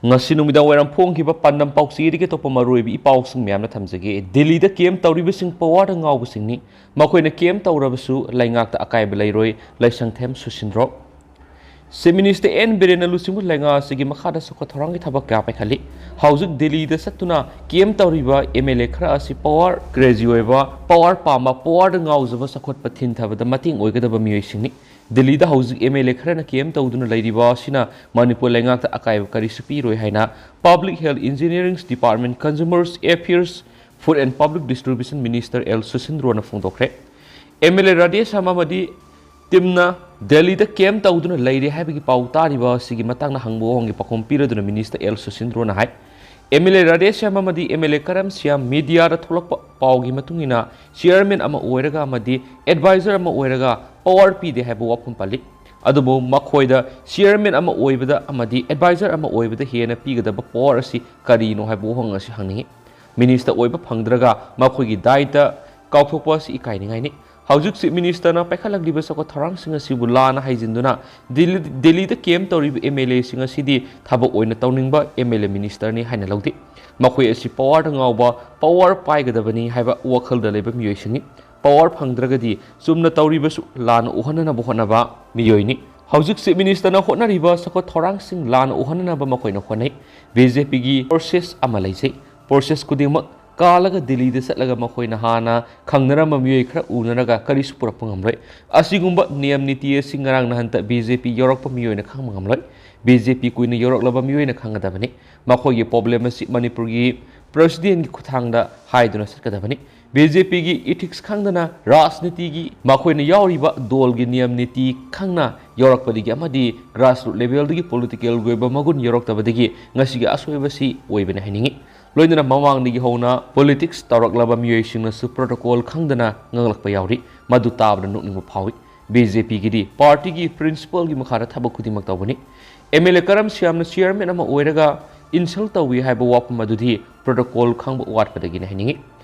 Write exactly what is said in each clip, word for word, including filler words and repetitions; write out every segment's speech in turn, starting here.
ꯉꯁꯤ ꯅꯨꯃꯤꯗꯥꯡ ꯋꯥꯏꯔꯝ ꯐꯣꯡꯈꯤꯕ ꯄꯥꯟꯗꯝ ꯄꯥꯎꯆꯦꯗꯒꯤ ꯑꯇꯣꯞꯄ ꯃꯔꯨꯑꯣꯏꯕ ꯏ ꯄꯥꯎꯁꯤꯡ ꯃꯌꯥꯝꯅ ꯊꯝꯖꯒꯦ꯫ ꯗꯤꯜꯂꯤꯗ ꯀꯦꯝ ꯇꯧꯔꯤꯕꯁꯤꯡ ꯄꯋꯥꯔꯗ ꯉꯥꯎꯕꯁꯤꯡꯅꯤ꯫ ꯃꯈꯣꯏꯅ ꯀꯦꯝ ꯇꯧꯔꯕꯁꯨ ꯂꯩꯉꯥꯛꯇ ꯑꯀꯥꯏꯕ ꯂꯩꯔꯣꯏ꯫ ꯂꯩꯁꯪꯊꯦꯝ ꯁꯨꯁꯤꯟꯗ꯭ꯔꯣ꯫ ꯆꯤꯐ ꯃꯤꯅꯤꯁꯇꯔ ꯑꯦꯟ ꯕꯤꯔꯦꯟꯅ ꯂꯨꯆꯤꯡꯕ ꯂꯩꯉꯥꯛ ꯑꯁꯤꯒꯤ ꯃꯈꯥꯗ ꯆꯥꯎꯈꯠ ꯊꯧꯔꯥꯡꯒꯤ ꯊꯕꯛ ꯀꯌꯥ ꯄꯥꯏꯈꯠꯂꯤ꯫ ꯍꯧꯖꯤꯛ ꯗꯤꯜꯂꯤꯗ ꯆꯠꯇꯨꯅ ꯀꯦꯝ ꯇꯧꯔꯤꯕ ꯑꯦꯝ ꯑꯦꯜ ꯑꯦ ꯈꯔ ꯑꯁꯤ ꯄꯋꯥꯔ ꯀ꯭ꯔꯦꯖꯤ ꯑꯣꯏꯕ, ꯄꯋꯥꯔ ꯄꯥꯝꯕ, ꯄꯋꯥꯔꯗ ꯉꯥꯎꯖꯕ ꯆꯥꯎꯈꯠꯄ ꯊꯤꯡꯊꯕꯗ ꯃꯇꯦꯡ ꯑꯣꯏꯒꯗꯕ ꯃꯤꯑꯣꯏꯁꯤꯡꯅꯤ꯫ ꯗꯤꯜꯂꯤꯗ ꯍꯧꯖꯤꯛ ꯑꯦꯝ ꯑꯦꯜ ꯑꯦ ꯈꯔꯅ ꯀꯦꯝ ꯇꯧꯗꯨꯅ ꯂꯩꯔꯤꯕ ꯑꯁꯤꯅ ꯃꯅꯤꯄꯨꯔ ꯂꯩꯉꯥꯛꯇ ꯑꯀꯥꯏꯕ ꯀꯔꯤꯁꯨ ꯄꯤꯔꯣꯏ ꯍꯥꯏꯅ Public Health Engineering Department, Consumer Affairs, Food and Public Distribution Minister L ꯁꯨꯁꯤꯟꯗ꯭ꯔꯣꯅ ꯐꯣꯡꯗꯣꯛꯈ꯭ꯔꯦ꯫ ꯑꯦꯝ ꯑꯦꯜ ꯑꯦ ꯔꯥꯙꯦꯁ꯭ꯌꯥꯝ ꯑꯃꯗꯤ ꯇꯤꯝꯅ ꯗꯦꯜꯂꯤꯗ ꯀꯦꯝ ꯇꯧꯗꯨꯅ ꯂꯩꯔꯦ ꯍꯥꯏꯕꯒꯤ ꯄꯥꯎ ꯇꯥꯔꯤꯕ ꯑꯁꯤꯒꯤ ꯃꯇꯥꯡꯗ ꯍꯪꯕ ꯋꯥꯍꯪꯒꯤ ꯄꯥꯎꯈꯨꯝ ꯄꯤꯔꯗꯨꯅ ꯃꯤꯅꯤꯁꯇꯔ ꯑꯦꯜ ꯁꯨꯁꯤꯟꯗ꯭ꯔꯣꯅ ꯍꯥꯏ, ꯑꯦꯝ ꯑꯦꯜ ꯑꯦ ꯔꯥꯙꯦꯁ꯭ꯌꯥꯝ ꯑꯃꯗꯤ ꯑꯦꯝ ꯑꯦꯜ ꯑꯦ ꯀꯔꯝ ꯁ꯭ꯌꯥꯝ ꯃꯤꯗꯤꯌꯥꯗ ꯊꯣꯛꯂꯛꯄ ꯄꯥꯎꯒꯤ ꯃꯇꯨꯡ ꯏꯟꯅ ꯆꯤꯌꯔꯃꯦꯟ ꯑꯃ ꯑꯣꯏꯔꯒ ꯑꯃꯗꯤ ꯑꯦꯗꯚꯥꯏꯖꯔ ꯑꯃ ꯑꯣꯏꯔꯒ ꯄꯋꯥꯔ ꯄꯤꯗꯦ ꯍꯥꯏꯕ ꯋꯥꯐꯝ ꯄꯜꯂꯤ꯫ ꯑꯗꯨꯕꯨ ꯃꯈꯣꯏꯗ ꯆꯤꯌꯔꯃꯦꯟ ꯑꯃ ꯑꯣꯏꯕꯗ ꯑꯃꯗꯤ ꯑꯦꯗꯚꯥꯏꯖꯔ ꯑꯃ ꯑꯣꯏꯕꯗ ꯍꯦꯟꯅ ꯄꯤꯒꯗꯕ ꯄꯋꯥꯔ ꯑꯁꯤ ꯀꯔꯤꯅꯣ ꯍꯥꯏꯕ ꯋꯥꯍꯪ ꯑꯁꯤ ꯍꯪꯅꯤꯡꯏ꯫ ꯃꯤꯅꯤꯁꯇꯔ ꯑꯣꯏꯕ ꯐꯪꯗ꯭ꯔꯒ ꯃꯈꯣꯏꯒꯤ ꯗꯥꯏꯇ ꯀꯥꯎꯊꯣꯛꯄ ꯑꯁꯤ ꯏꯀꯥꯏꯅꯤꯡꯉꯥꯏꯅꯤ꯫ ꯍꯧꯖꯤꯛ ꯆꯤꯐ ꯃꯤꯅꯤꯁꯇꯔꯅ ꯄꯥꯏꯈꯠꯂꯛꯂꯤꯕ ꯆꯥꯎꯈꯠ ꯊꯧꯔꯥꯡꯁꯤꯡ ꯑꯁꯤꯕꯨ ꯂꯥꯟꯅ ꯍꯥꯏꯖꯤꯟꯗꯨꯅ ꯗꯤꯜꯂꯤ-, ꯗꯤꯜꯂꯤꯗ ꯀꯦꯝ ꯇꯧꯔꯤꯕ ꯑꯦꯝ ꯑꯦꯜ ꯑꯦꯁꯤꯡ ꯑꯁꯤꯗꯤ ꯊꯕꯛ ꯑꯣꯏꯅ ꯇꯧꯅꯤꯡꯕ ꯑꯦꯝ ꯑꯦꯜ ꯑꯦ ꯃꯤꯅꯤꯁꯇꯔꯅꯤ ꯍꯥꯏꯅ ꯂꯧꯗꯦ꯫ ꯃꯈꯣꯏ ꯑꯁꯤ ꯄꯋꯥꯔꯗ ꯉꯥꯎꯕ, ꯄꯋꯥꯔ ꯄꯥꯏꯒꯗꯕꯅꯤ ꯍꯥꯏꯕ ꯋꯥꯈꯜꯗ ꯂꯩꯕ ꯃꯤꯑꯣꯏꯁꯤꯡꯅꯤ꯫ ꯄꯋꯥꯔ ꯐꯪꯗ꯭ꯔꯒꯗꯤ ꯆꯨꯝꯅ ꯇꯧꯔꯤꯕꯁꯨ ꯂꯥꯟꯅ ꯎꯍꯟꯅꯅꯕ ꯍꯣꯠꯅꯕ ꯃꯤꯑꯣꯏꯅꯤ꯫ ꯍꯧꯖꯤꯛ ꯆꯤꯐ ꯃꯤꯅꯤꯁꯇꯔꯅ ꯍꯣꯠꯅꯔꯤꯕ ꯆꯥꯎꯈꯠ ꯊꯧꯔꯥꯡꯁꯤꯡ ꯂꯥꯟꯅ ꯎꯍꯟꯅꯅꯕ ꯃꯈꯣꯏꯅ ꯍꯣꯠꯅꯩ꯫ ꯕꯤ ꯖꯦ ꯄꯤꯒꯤ ꯄ꯭ꯔꯣꯁꯦꯁ ꯑꯃ ꯂꯩꯖꯩ꯫ ꯄ꯭ꯔꯣꯁꯦꯁ ꯈꯨꯗꯤꯡꯃꯛ ꯀꯥꯜꯂꯒ ꯗꯤꯜꯂꯤꯗ ꯆꯠꯂꯒ ꯃꯈꯣꯏꯅ ꯍꯥꯟꯅ ꯈꯪꯅꯔꯝꯕ ꯃꯤꯑꯣꯏ ꯈꯔ ꯎꯅꯔꯒ ꯀꯔꯤꯁꯨ ꯄꯨꯔꯛꯄ ꯉꯝꯂꯣꯏ꯫ ꯑꯁꯤꯒꯨꯝꯕ ꯅꯤꯌꯝ ꯅꯤꯇꯤ ꯑꯁꯤ ꯉꯔꯥꯡ ꯅꯍꯟꯇ ꯕꯤ ꯖꯦ ꯄꯤ ꯌꯧꯔꯛꯄ ꯃꯤꯑꯣꯏꯅ ꯈꯪꯕ ꯉꯝꯂꯣꯏ꯫ ꯕꯤ ꯖꯦ ꯄꯤ ꯀꯨꯏꯅ ꯌꯧꯔꯛꯂꯕ ꯃꯤꯑꯣꯏꯅ ꯈꯪꯒꯗꯕꯅꯤ꯫ ꯃꯈꯣꯏꯒꯤ ꯄ꯭ꯔꯣꯕ꯭ꯂꯦꯝ ꯑꯁꯤ ꯃꯅꯤꯄꯨꯔꯒꯤ ꯄ꯭ꯔꯁꯤꯗꯦꯟꯒꯤ ꯈꯨꯠꯊꯥꯡꯗ ꯍꯥꯏꯗꯨꯅ ꯆꯠꯀꯗꯕꯅꯤ꯫ ꯕꯤ ꯖꯦ ꯄꯤꯒꯤ ꯏꯊꯤꯛꯁ ꯈꯪꯗꯅ ꯔꯥꯖꯅꯤꯇꯤꯒꯤ ꯃꯈꯣꯏꯅ ꯌꯥꯎꯔꯤꯕ ꯗꯣꯜꯒꯤ ꯅꯤꯌꯝ ꯅꯤꯇꯤ ꯈꯪꯅ ꯌꯧꯔꯛꯄꯗꯒꯤ ꯑꯃꯗꯤ ꯒ꯭ꯔꯥꯁꯔꯨꯠ ꯂꯦꯚꯦꯜꯗꯒꯤ ꯄꯣꯂꯤꯇꯤꯀꯦꯜꯒꯤ ꯑꯣꯏꯕ ꯃꯒꯨꯟ ꯌꯧꯔꯛꯇꯕꯗꯒꯤ ꯉꯁꯤꯒꯤ ꯑꯁꯣꯏꯕꯁꯤ ꯑꯣꯏꯕꯅꯤ ꯍꯥꯏꯅꯤꯡꯏ꯫ ꯂꯣꯏꯅꯅ ꯃꯃꯥꯡꯗꯒꯤ ꯍꯧꯅ ꯄꯣꯂꯤꯇꯤꯛꯁ ꯇꯧꯔꯛꯂꯕ ꯃꯤꯑꯣꯏꯁꯤꯡꯅꯁꯨ ꯄ꯭ꯔꯣꯇꯣꯀꯣꯜ ꯈꯪꯗꯅ ꯉꯥꯡꯂꯛꯄ ꯌꯥꯎꯔꯤ꯫ ꯃꯗꯨ ꯇꯥꯕꯗ ꯅꯣꯛꯅꯤꯡꯕ ꯐꯥꯎꯏ꯫ ꯕꯤ ꯖꯦ ꯄꯤꯒꯤꯗꯤ ꯄꯥꯔꯇꯤꯒꯤ ꯄ꯭ꯔꯤꯟꯁꯤꯄꯜꯒꯤ ꯃꯈꯥꯗ ꯊꯕꯛ ꯈꯨꯗꯤꯡꯃꯛ ꯇꯧꯕꯅꯤ꯫ ꯑꯦꯝ ꯑꯦꯜ ꯑꯦ ꯀꯔꯝ ꯁ꯭ꯌꯥꯝꯅ ꯆꯤꯌꯔꯃꯦꯟ ꯑꯃ ꯑꯣꯏꯔꯒ ꯏꯟꯁꯜ ꯇꯧꯏ ꯍꯥꯏꯕ ꯋꯥꯐꯝ ꯑꯗꯨꯗꯤ ꯄ꯭ꯔꯣꯇꯣꯀꯣꯜ ꯈꯪꯕ ꯋꯥꯠꯄꯗꯒꯤꯅꯤ ꯍꯥꯏꯅꯤꯡꯏ꯫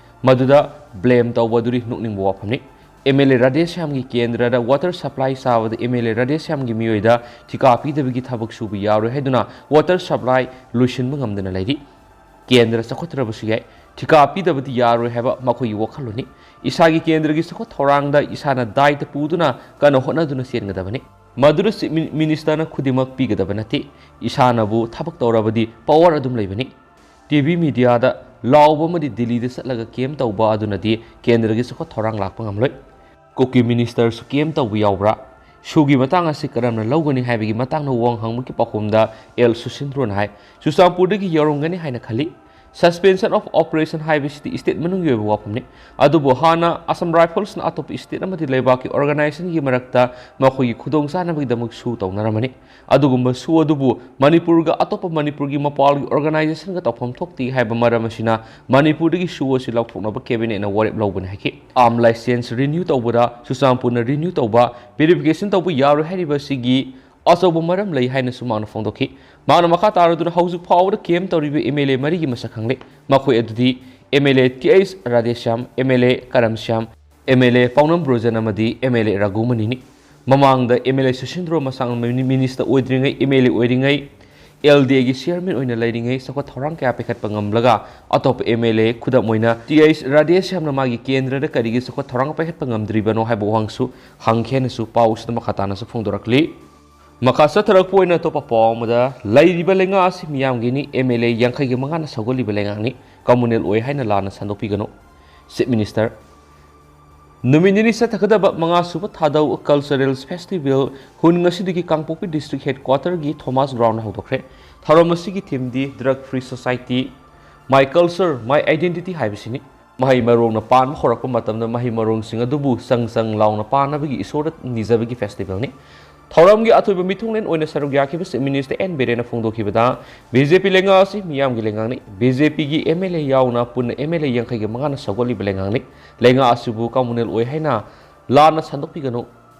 ꯃꯗꯨꯗ ꯕ꯭ꯂꯦꯝ ꯇꯧꯕ ꯑꯗꯨꯗꯤ ꯅꯣꯛꯅꯤꯡꯕ ꯋꯥꯐꯝꯅꯤ꯫ ꯑꯦꯝ ꯑꯦꯜ ꯑꯦ ꯔꯥꯙꯦꯁ꯭ꯌꯥꯝꯒꯤ ꯀꯦꯟꯗ꯭ꯔꯗ ꯋꯥꯇꯔ ꯁꯄ꯭ꯂꯥꯏ ꯆꯥꯕꯗ ꯑꯦꯝ ꯑꯦꯜ ꯑꯦ ꯔꯥꯙꯦꯁ꯭ꯌꯥꯝꯒꯤ ꯃꯤꯑꯣꯏꯗ ꯊꯤꯀꯥ ꯄꯤꯗꯕꯒꯤ ꯊꯕꯛ ꯁꯨꯕ ꯌꯥꯔꯣꯏ ꯍꯥꯏꯗꯨꯅ ꯋꯥꯇꯔ ꯁꯄ꯭ꯂꯥꯏ ꯂꯣꯏꯁꯤꯟꯕ ꯉꯝꯗꯅ ꯂꯩꯔꯤ꯫ ꯀꯦꯟꯗ꯭ꯔ ꯆꯥꯎꯈꯠꯇ꯭ꯔꯕꯁꯨ ꯌꯥꯏ, ꯊꯤꯀꯥ ꯄꯤꯗꯕꯗꯤ ꯌꯥꯔꯣꯏ ꯍꯥꯏꯕ ꯃꯈꯣꯏꯒꯤ ꯋꯥꯈꯜꯂꯣꯟꯅꯤ꯫ ꯏꯁꯥꯒꯤ ꯀꯦꯟꯗ꯭ꯔꯒꯤ ꯆꯥꯎꯈꯠ ꯊꯧꯔꯥꯡꯗ ꯏꯁꯥꯅ ꯗꯥꯏꯇ ꯄꯨꯗꯨꯅ ꯀꯟꯅ ꯍꯣꯠꯅꯗꯨꯅ ꯆꯦꯟꯒꯗꯕꯅꯤ꯫ ꯃꯗꯨꯗ ꯆꯤꯐ ꯃꯤ-, ꯃꯤꯅꯤꯁꯇꯔꯅ ꯈꯨꯗꯤꯡꯃꯛ ꯄꯤꯒꯗꯕ ꯅꯠꯇꯦ꯫ ꯏꯁꯥꯅꯕꯨ ꯊꯕꯛ ꯇꯧꯔꯕꯗꯤ ꯄꯋꯥꯔ ꯑꯗꯨꯝ ꯂꯩꯕꯅꯤ꯫ ꯇꯤ ꯚꯤ ꯃꯤꯗꯤꯌꯥꯗ ꯂꯥꯎꯕ ꯑꯃꯗꯤ ꯗꯤꯜꯂꯤꯗ ꯆꯠꯂꯒ ꯀꯦꯝ ꯇꯧꯕ ꯑꯗꯨꯅꯗꯤ ꯀꯦꯟꯗ꯭ꯔꯒꯤ ꯆꯥꯎꯈꯠ ꯊꯧꯔꯥꯡ ꯂꯥꯛꯄ ꯉꯝꯂꯣꯏ꯫ ꯀꯨꯀꯤ ꯃꯤꯅꯤꯁꯇꯔꯁꯨ ꯀꯦꯝ ꯇꯧꯕ ꯌꯥꯎꯕ꯭ꯔꯥ? ꯁꯨꯒꯤ ꯃꯇꯥꯡ ꯑꯁꯤ ꯀꯔꯝꯅ ꯂꯧꯒꯅꯤ ꯍꯥꯏꯕꯒꯤ ꯃꯇꯥꯡꯗ ꯋꯥꯍꯪ ꯍꯪꯕꯒꯤ ꯄꯥꯎꯈꯨꯝꯗ ꯑꯦꯜ ꯁꯨꯁꯤꯟꯗ꯭ꯔꯣꯅ ꯍꯥꯏ, ꯆꯨꯔꯆꯥꯟꯄꯨꯔꯗꯒꯤ ꯌꯧꯔꯝꯒꯅꯤ ꯍꯥꯏꯅ ꯈꯜꯂꯤ꯫ Suspension of Operation ꯍꯥꯏꯕꯁꯤꯗꯤ ꯁ꯭ꯇꯦꯠ ꯃꯅꯨꯡꯒꯤ ꯑꯣꯏꯕ ꯋꯥꯐꯝꯅꯤ꯫ ꯑꯗꯨꯕꯨ ꯍꯥꯟꯅ ꯑꯁꯥꯝ ꯔꯥꯏꯐꯜꯁꯅ ꯑꯇꯣꯞꯄ ꯁ꯭ꯇꯦꯠ ꯑꯃꯗꯤ ꯂꯩꯕꯥꯛꯀꯤ ꯑꯣꯔꯒꯅꯥꯏꯖꯦꯁꯟꯒꯤ ꯃꯔꯛꯇ ꯃꯈꯣꯏꯒꯤ ꯈꯨꯗꯣꯡꯆꯥꯅꯕꯒꯤꯗꯃꯛ ꯁꯨ ꯇꯧꯅꯔꯝꯕꯅꯤ꯫ ꯑꯗꯨꯒꯨꯝꯕ ꯁꯨ ꯑꯗꯨꯕꯨ ꯃꯅꯤꯄꯨꯔꯒ ꯑꯇꯣꯞꯄ ꯃꯅꯤꯄꯨꯔꯒꯤ ꯃꯄꯥꯜꯒꯤ ꯑꯣꯔꯒꯅꯥꯏꯖꯦꯁꯟꯒ ꯇꯧꯐꯝ ꯊꯣꯛꯇꯦ ꯍꯥꯏꯕ ꯃꯔꯝ ꯑꯁꯤꯅ ꯃꯅꯤꯄꯨꯔꯗꯒꯤ ꯁꯨ ꯑꯁꯤ ꯂꯧꯊꯣꯛꯅꯕ ꯀꯦꯕꯤꯅꯦꯠꯅ ꯋꯥꯔꯦꯞ ꯂꯧꯕꯅꯤ ꯍꯥꯏꯈꯤ꯫ ꯑꯥꯔꯝ ꯂꯥꯏꯁꯦꯟꯁ ꯔꯤꯅ꯭ꯌꯨ ꯇꯧꯕꯗ ꯆꯨꯔꯆꯥꯟꯄꯨꯔꯅ ꯔꯤꯅ꯭ꯌꯨ ꯇꯧꯕ, ꯚꯦꯔꯤꯐꯤꯀꯦꯁꯟ ꯇꯧꯕ ꯌꯥꯔꯣꯏ ꯍꯥꯏꯔꯤꯕ ꯑꯁꯤꯒꯤ ꯑꯆꯧꯕ ꯃꯔꯝ ꯂꯩ ꯍꯥꯏꯅꯁꯨ ꯃꯥꯅ ꯐꯣꯡꯗꯣꯛꯈꯤ꯫ ꯃꯥꯅ ꯃꯈꯥ ꯇꯥꯔꯗꯨꯅ ꯍꯧꯖꯤꯛ ꯐꯥꯎꯕꯗ ꯀꯦꯝ ꯇꯧꯔꯤꯕ ꯑꯦꯝ ꯑꯦꯜ ꯑꯦ ꯃꯔꯤꯒꯤ ꯃꯁꯛ ꯈꯪꯂꯦ꯫ ꯃꯈꯣꯏ ꯑꯗꯨꯗꯤ M L A T H Radheshyam, M L A Karamshyam, M L A Paonam Brojen ꯑꯃꯗꯤ ꯑꯦꯝ ꯑꯦꯜ ꯑꯦ ꯔꯘꯨꯃꯅꯤꯅꯤ꯫ ꯃꯃꯥꯡꯗ ꯑꯦꯝ ꯑꯦꯜ ꯑꯦ ꯁꯨꯁꯤꯟꯗ꯭ꯔꯣ ꯃꯁꯥꯡ ꯃꯤꯅꯤ-, ꯃꯤꯅꯤꯁꯇꯔ ꯑꯣꯏꯗ꯭ꯔꯤꯉꯩ, ꯑꯦꯝ ꯑꯦꯜ ꯑꯦ ꯑꯣꯏꯔꯤꯉꯩ, ꯑꯦꯜ ꯗꯤ ꯑꯦꯒꯤ ꯆꯤꯌꯔꯃꯦꯟ ꯑꯣꯏꯅ ꯂꯩꯔꯤꯉꯩ ꯆꯥꯎꯈꯠ ꯊꯧꯔꯥꯡ ꯀꯌꯥ ꯄꯥꯏꯈꯠꯄ ꯉꯝꯂꯒ ꯑꯇꯣꯞꯄ ꯑꯦꯝ ꯑꯦꯜ ꯑꯦ, ꯈꯨꯗꯝ ꯑꯣꯏꯅ ꯇꯤ ꯑꯩꯆ ꯔꯥꯙꯦꯁ꯭ꯌꯥꯝꯅ ꯃꯥꯒꯤ ꯀꯦꯟꯗ꯭ꯔꯗ ꯀꯔꯤꯒꯤ ꯆꯥꯎꯈꯠ ꯊꯧꯔꯥꯡ ꯄꯥꯏꯈꯠꯄ ꯉꯝꯗ꯭ꯔꯤꯕꯅꯣ ꯍꯥꯏꯕ ꯋꯥꯍꯪꯁꯨ ꯍꯪꯈꯤ ꯍꯥꯏꯅꯁꯨ ꯄꯥꯎ ꯑꯁꯤꯗ ꯃꯈꯥ ꯇꯥꯅꯁꯨ ꯐꯣꯡꯗꯣꯔꯛꯂꯤ꯫ ꯃꯈꯥ ꯆꯠꯊꯔꯛꯄ ꯑꯣꯏꯅ ꯑꯇꯣꯞꯄ ꯄꯥꯎ ꯑꯃꯗ, ꯂꯩꯔꯤꯕ ꯂꯩꯉꯥꯛ ꯑꯁꯤ ꯃꯤꯌꯥꯝꯒꯤꯅꯤ, ꯑꯦꯝ ꯑꯦꯜ ꯑꯦ ꯌꯥꯡꯈꯩꯒ ꯃꯉꯥꯅ ꯁꯧꯒꯠꯂꯤꯕ ꯂꯩꯉꯥꯛꯅꯤ, ꯀꯝꯃꯨꯅꯦꯜ ꯑꯣꯏ ꯍꯥꯏꯅ ꯂꯥꯟꯅ ꯁꯟꯗꯣꯛꯄꯤꯒꯅꯨ꯫ Chief minister. ꯅꯨꯃꯤꯠ ꯅꯤꯅꯤ ꯆꯠꯊꯒꯗꯕ ꯃꯉꯥꯁꯨꯕ ꯊꯥꯗꯧ ꯀꯜꯆꯔꯦꯜ ꯐꯦꯁꯇꯤꯚꯦꯜ ꯍꯨꯟ ꯉꯁꯤꯗꯒꯤ ꯀꯥꯡꯄꯣꯛꯄꯤ ꯗꯤꯁꯇ꯭ꯔꯤꯛ ꯍꯦꯗꯀ꯭ꯋꯥꯇꯔꯒꯤ ꯊꯣꯃꯥꯁ ꯒ꯭ꯔꯥꯎꯟꯗ ꯍꯧꯗꯣꯛꯈ꯭ꯔꯦ꯫ ꯊꯧꯔꯝ ꯑꯁꯤꯒꯤ ꯊꯤꯝꯗꯤ Drug Free Society, My Culture, My Identity ꯍꯥꯏꯕꯁꯤꯅꯤ꯫ ꯃꯍꯩ ꯃꯔꯣꯡꯅ ꯄꯥꯟꯕ ꯍꯧꯔꯛꯄ ꯃꯇꯝꯗ ꯃꯍꯩ ꯃꯔꯣꯡꯁꯤꯡ ꯑꯗꯨꯕꯨ ꯆꯪ ꯆꯪ ꯂꯥꯎꯅ ꯄꯥꯟꯅꯕꯒꯤ ꯏꯁꯣꯔꯗ ꯅꯤꯖꯕꯒꯤ ꯐꯦꯁꯇꯤꯚꯦꯜꯅꯤ꯫ ꯊꯧꯔꯝꯒꯤ ꯑꯊꯣꯏꯕ ꯃꯤꯊꯨꯡꯂꯦꯟ ꯑꯣꯏꯅ ꯁꯔꯨꯛ ꯌꯥꯈꯤꯕ ꯆꯤꯐ ꯃꯤꯅꯤꯁꯇꯔ ꯑꯦꯟ ꯕꯤꯔꯦꯟꯅ ꯐꯣꯡꯗꯣꯛꯈꯤꯕꯗ, ꯕꯤ ꯖꯦ ꯄꯤ ꯂꯩꯉꯥꯛ ꯑꯁꯤ ꯃꯤꯌꯥꯝꯒꯤ ꯂꯩꯉꯥꯛꯅꯤ꯫ ꯕꯤ ꯖꯦ ꯄꯤꯒꯤ ꯑꯦꯝ ꯑꯦꯜ ꯑꯦ ꯌꯥꯎꯅ ꯄꯨꯟꯅ ꯑꯦꯝ ꯑꯦꯜ ꯑꯦ ꯌꯥꯡꯈꯩꯒ ꯃꯉꯥꯅ ꯁꯧꯒꯠꯂꯤꯕ ꯂꯩꯉꯥꯛꯅꯤ꯫ ꯂꯩꯉꯥꯛ ꯑꯁꯤꯕꯨ ꯀꯝꯃꯨꯅꯦꯜ ꯑꯣꯏ ꯍꯥꯏꯅ ꯂꯥꯟꯅ ꯁꯟꯗꯣꯛꯄꯤꯒꯅꯨ꯫